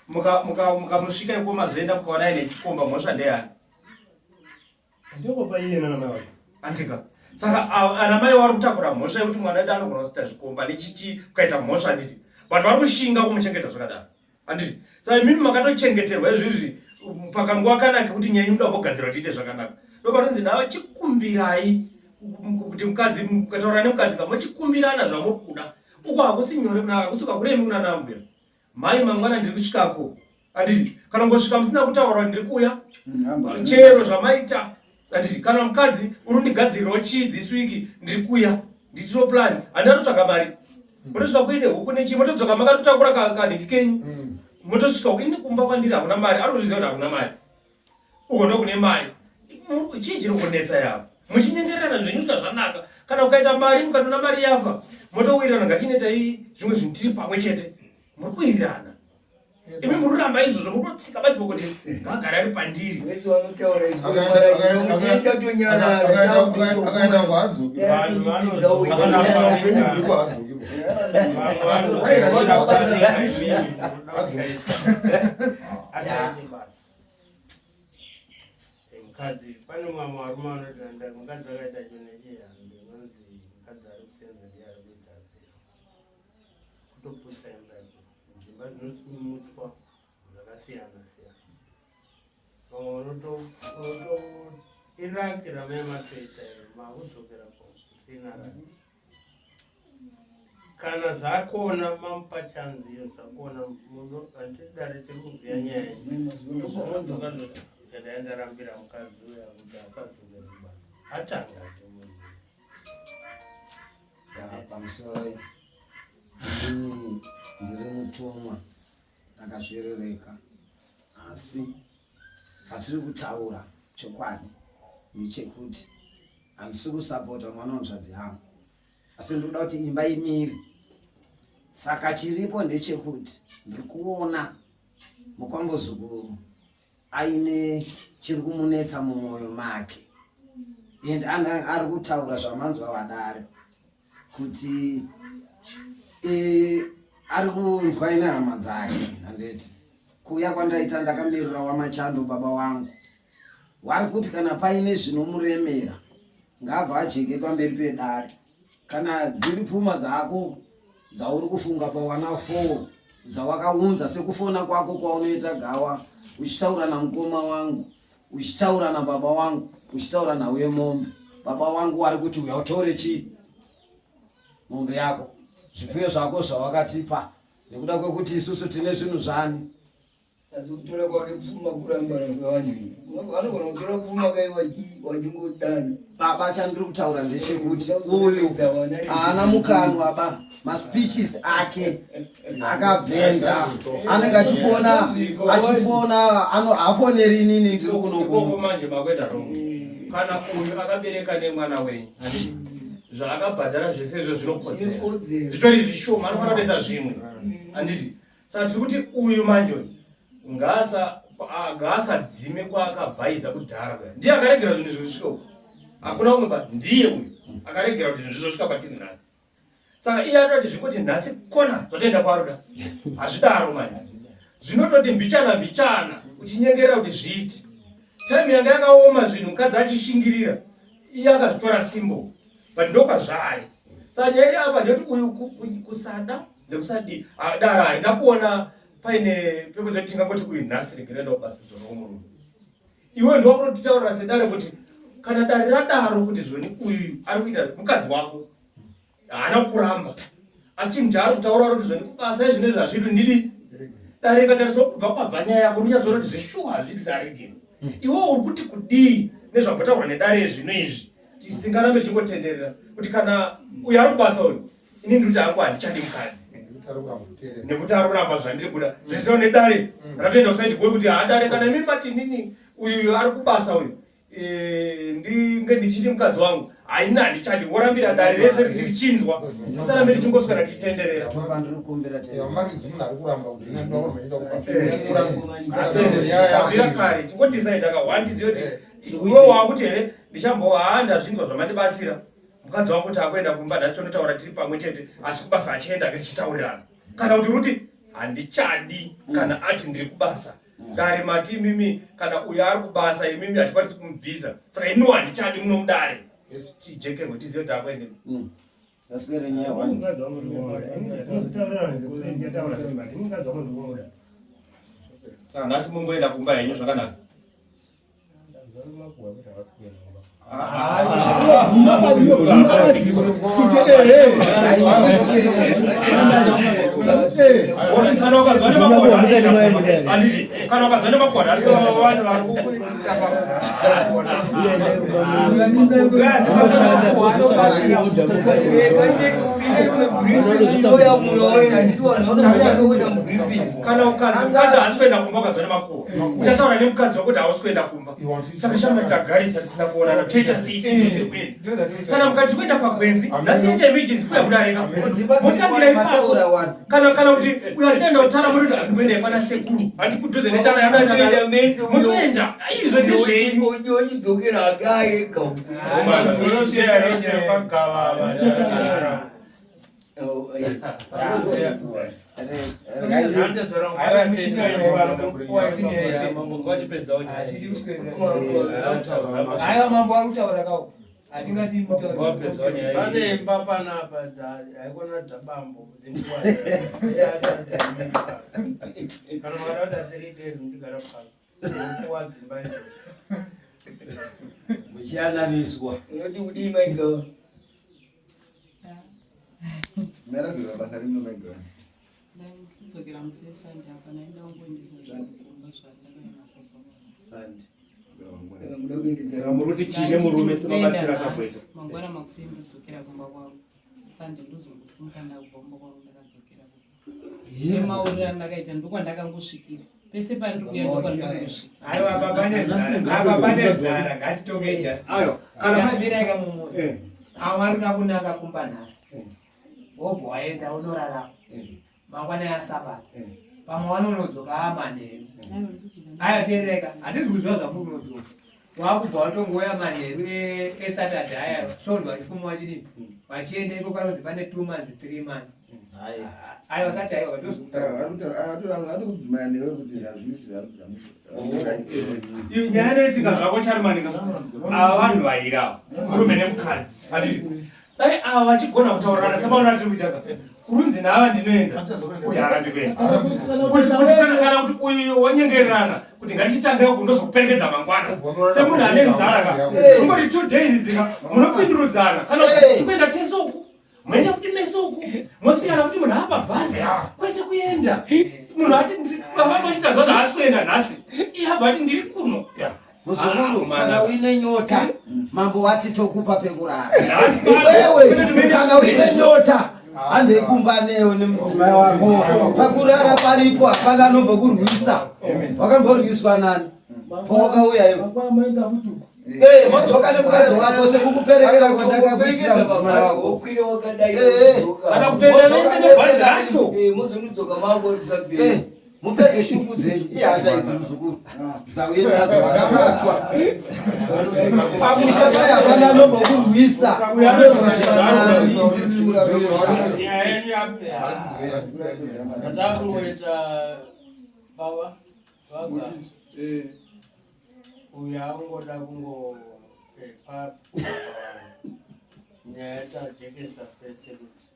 D: Mukamusvika iko mazoenda mukawana aine chikomba mhosva ndeyani?
A: Ndokopa iye nana mai wacho.
D: Andika. Saka ana mai vari kutakura mhosva yekuti mwana wedu anogona kuita zvikomba nechichi kukaita mhosva handiti. But vari kushinga kumuchengeta zvakadaro. Handiti. Saka imimi makatochengeterwa izvizvi pakanguva kanaka kekuti nyaya inoda kugadzirwa kuti iite zvakanaka. Ndopatonzi ndava chikumbirai kuti mukadzi mukataura nemukadzi ka mochikumbirana zvamuri kuda. Uko hakusi nyore kuna hakusi kakuremi kuna nambuya. Mhai mangwana ndiri kusvikako. Handiti kana ngosvika musina kutaura ndiri kuuya.
I: Mm,
D: Chero zvamaita. Handiti kana mukadzi uri kundigadzirirawo chii this week ndiri kuuya. Nditiro plan. Handatotsvaga mari. Motosvika kuine huku nechii motodzoka makatotakura kanhiki kenyu. Mm. Motosvika ini kumba kwandiri hakuna mari. Ari kuzviziva kuti hakuna mari. Uko ndokune mari. Chii chiri kunetsa yavo? Muchinyengererana zvenyu svika zvanaka. Kana ukaita mari mukatoona mari yafa motowirirana ngatichinetai zvimwe zvinhu tiri pamwe chete. Muri kuwirirana. Imi muri kuramba izvozvo muri kutsika badzi kuti ngagare ari pandiri.
K: Akaenda kwaadzoki.
H: Mukadzi pane mamwe varume vanoti anda mukadzi akaita chinhu nechihambi inonzi mukadzi ari kusenza ndiye ari kuita affair kutoputsa imba yako dzimba dzinosimutswa zvakasiyana siyana vamwe unoto iraki ramai matoita makudzokera kusina raki Kana zvakona mamupa chanzi iyo zvakona muno handiti dare tiri kuvhiya nyaya iyi ndopamodzoka zoti chandai ndarambira mukadzi uya kuti asadzokere kubasa atanga munhu
C: Ya, pamusoro inini ndiri mutumwa ndakazvirereka asi chatiri kutaura chokwadi ndechekuti handisi kusapota mwana wanzvadzi yangu asi ndikuda kuti imba imire saka chiripo ndechekuti ndiri kuona mukwambozukuru aine chiri kumunetsa mumwoyo make and ari kutaura zvamanzwa vadare kuti e, ari kunzwa ine hama dzake handiti kuuya kwandaita ndakamirira wamachando baba wangu Wari kuti kana paine zvinomuremera ngaabva ajeke pamberi pedare. Kana dziri pfuma dzako dzauri kufunga pawana 4 dzawakaunza sekufona kwako kwaunoita gawa uchitaura namukoma wangu uchitaura nababa wangu uchitaura nhau yemombe baba wangu wari kuti uya utore chii mombe yako zvipfuyo zvako zvawakatipa nekuda kwekuti isusu tine zvinhu zvani
J: Asi kutora kwake pfuma kurambana kwevanhu iyi. Vanogona kutora pfuma kai vachingodana.
C: Baba chandiri kutaura ndechekuti uyu haana mukanwa ba maspeeches ake akabhenda anenge achifona achifona ano hafoneri inini ndiri kunoku
D: manje makuenda wrong kana uyu akabereka nemwana wenyu zvaakabhadhara zvese izvo zvinokodzera zvitori zvishoma anofanira kutoisa zvimwe handiti Saka tiri kuti uyu manje uyu ngaasa ngaasadzime kwaakabhaiza kudhara kuya. Ndiye akaregera zvinhu izvi zvisvike uku. Hakuna umwe ba ndiye uyu akaregera kuti zvinhu zvizosvika patiri nhasi. Saka iye anoda kuti zvingoti nhasi kona zvatoenda kwaroda. Hazvidaro manje. Zvinototi mbichana mbichana uchinyengerera kuti zviite. Time yanga yakaoma zvinhu mukadzi achishingirira iye akazvitora simbo but ndokwazvaari. Saka nyaya iri apa ndeyekuti uyu kusada nekusadii ah, dara harina kuona paine pekuti tingangoti uyu nhasi regerera kubasa dzoro murume iwe ndiwakutotitaurira sedare kuti Kana dare radaro kuti zvoni uyu ari kuita mukadzi wako haana kukuramba asi chinhu chaari kutaura kuti zvoni kubasa izvi nezvi hazviiti ndidi dare rikatariswa kubva kwabva nyaya yako rinyatsoona kuti zveshuwa hazviiti kuti aregere iwe uri kuti kudii nezvambotaurwa nedare zvino izvi tisingarambe tichingotenderera kuti kana uyu ari kubasa uyu ini ndiri kuti hangu handichadi mukadzi nekuti ari kuramba zvandiri kuda zvese nedare ratoenda kusaidi kuwe kuti haadare kana imi mati inini uyu ari kubasa uyu Eh, ndinge ndichiti mukadzi wangu haina handichadi worambira dare rese richinzwa tisarambe tichingoswera tichitenderera abvira kare chingodecide ka one tizive kuti iwe wakuti here ndichambo haa ndazvinzwa zvamandibatsira mukadzi wangu kuti akuenda kumba nhasi tonotaura tiri pamwe chete asi kubasa achienda ke tichitaurirana kana kuti ruti handichadi kana ati ndiri kubasa Dare mati imimi kana uyo ari kubasa imimi hatikwanisi kumubvisa saka iniwo handichadi muno mudare tijekerwe tizive kuti akuende mm. Saka nhasi mumboenda kumba henyu zvakanaka. Kana ukazwa nemakwada kana ukazwa nemakwada asi vanhu vari kana ukanzi mukadzi haasi kuenda kumba ukazwa nemakuwa uchataura nemukadzi wako kuti hausi kuenda kumba saka shama tagarisa tisina kuonana toita sei sitosiri kuenda kana mukati kuenda pagwenzi nhasi ita emergency kuya kudarika motangira ipapo kana kana kuti uyo atinoenda kutara motoenda handikuenda kwana sekuru handi kudhuze netara yanoenda motoenda izvo ndezvenyu
J: ochidzokera akaega
B: Aiwa mambo ari kutaura kawo hatingati
H: pane imba panapa haikona dzabambo kana makada kuti asiriitezi muchigara pano kuwa dzimba idzo
C: muchiyananiswa
J: unoti kudii maigava
I: Meradzirwa basa rino maigara.
E: Ndaidzokera musi weSunday apa ndaida kungoendesa zvinhu kumba zvandakaenda kubva.
D: Sunday. Saka muri kuti chine murume semabatsira akakuita.
E: Mangwana makuseni ndodzokera kumba kwangu. Sunday ndozongosimuka ndakubva kumba kwangu ndakadzokera kumba. Semauriro andakaita ndokwandakangosvikira. Pese pandiri kuya ndokwandakangosvikira.
B: Aiwa apa pane nzara. Apa pane nzara ngatitonge justice.
D: Aiwa,
B: kana mabira ka mumwe. Eh. Awo ari kuda kunanga kumba nhasi. Eh. Wobva waenda unorara. Eh. Mangwana yasabata. Eh. Pamwe wanonodzoka amanheru. Ayo teereka, handisi kuziva zvamunodzoka. Wakubva watongouya manheru eSaturday aya svondo vachifuma vachidii vachienda ipo panonzi pane 2 months 3 months. Aiwa sati aiwa
I: ndozvikudzimaya newe kuti hazviiti
D: Iyo nyaya inoitika zvako Charumanika ava vanhu vairi ava murume nemukadzi handiti dai ava vachigona kutaurirana semaona atiri kuita ka kurunzi naava ndinoenda uyu harambi kuenda Kuti- kuti kana kana kuti uyu wanyengererana kuti ngatichitangai uku ndozokuperekedza mangwana semunhu ane nzara ka kungoti 2 days dzika munopindurudzana kana kuti tikuenda tese uku moenda futi mese uku mosiyana futi munhu apa bhazi kwese kuenda munhu ati vavanga vachitanzwa kuti haasi kuenda nhasi iye abva ati ndiri kuno.
C: Muzukuru,
D: Ah,
C: kana uine nyota, mambo wati tokupa pekurara.
D: Nhasi pano,
C: Iwewe, kana uine nyota, handei kumba newe nemudzimai wako. Pakurara paripo, hapana anombokurwisa. Wakamborwiswa nani? Pawakauya iwe. Eh, modzoka nemukadzi wako sekukuperekera kwandakakuitira mudzimai wako.
J: Okwira wakadai.
C: Eh, eh.
D: Kana kutoenda vese nebhazi racho.
J: Eh, mozonidzoka mako risapera.
C: Eh, mupedze shungu dzenyu ihasha idzi muzukuru dzauye nadzo vakabatwa pamusha pai hapana anombokurwisa unorwiswa nani ndiri
H: Nyaya yenyu yapera. Ndakungoita baba vaga uyu angoda kungo pa nyaya tajekesa pese kuti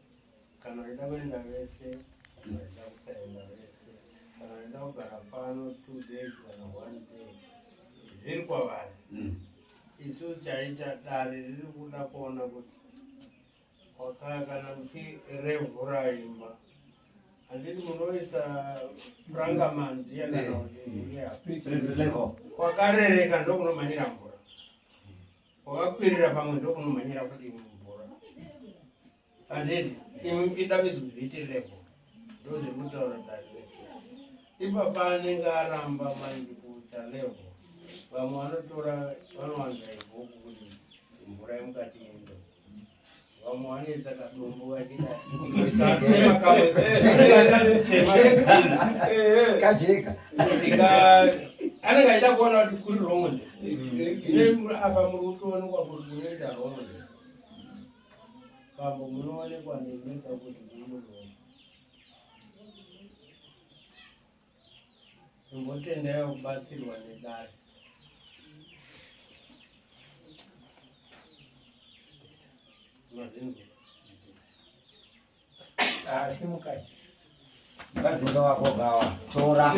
H: kana vaida kuenda vese kana vaida kusaenda vese kana vaida kugara pano 2 days kana 1 day zviri kwavari. Isu chaita dare riri kuda kuona kuti wakaya kana muchirevhura imba handiti munoisa puranga manzi kana kuti kwakarereka ndokunomhanyira mvura, kwakakwirira pamwe ndokunomhanyira kuti mvura, handiti? Imwe muchida bedzi kuzviite level, ndozvekutaura dare rese. Ipapa anenge aramba manje kuita level, vamwe vanotora vanowanza ivhu kuti mvura yemukati iende, vamwe vanoisa kadombo vachida
C: kajeka.
H: Anenge achida kuona kuti kuri wrong. Apa muri kutoonekwa kuti kunoita wrong. Pambo munoonekwa nenyika kuti kuri wrong. Imbotendai kubatsirwa nedare. Mazvinzwa.
B: Simukai.
C: Mukadzi wako gawa tora.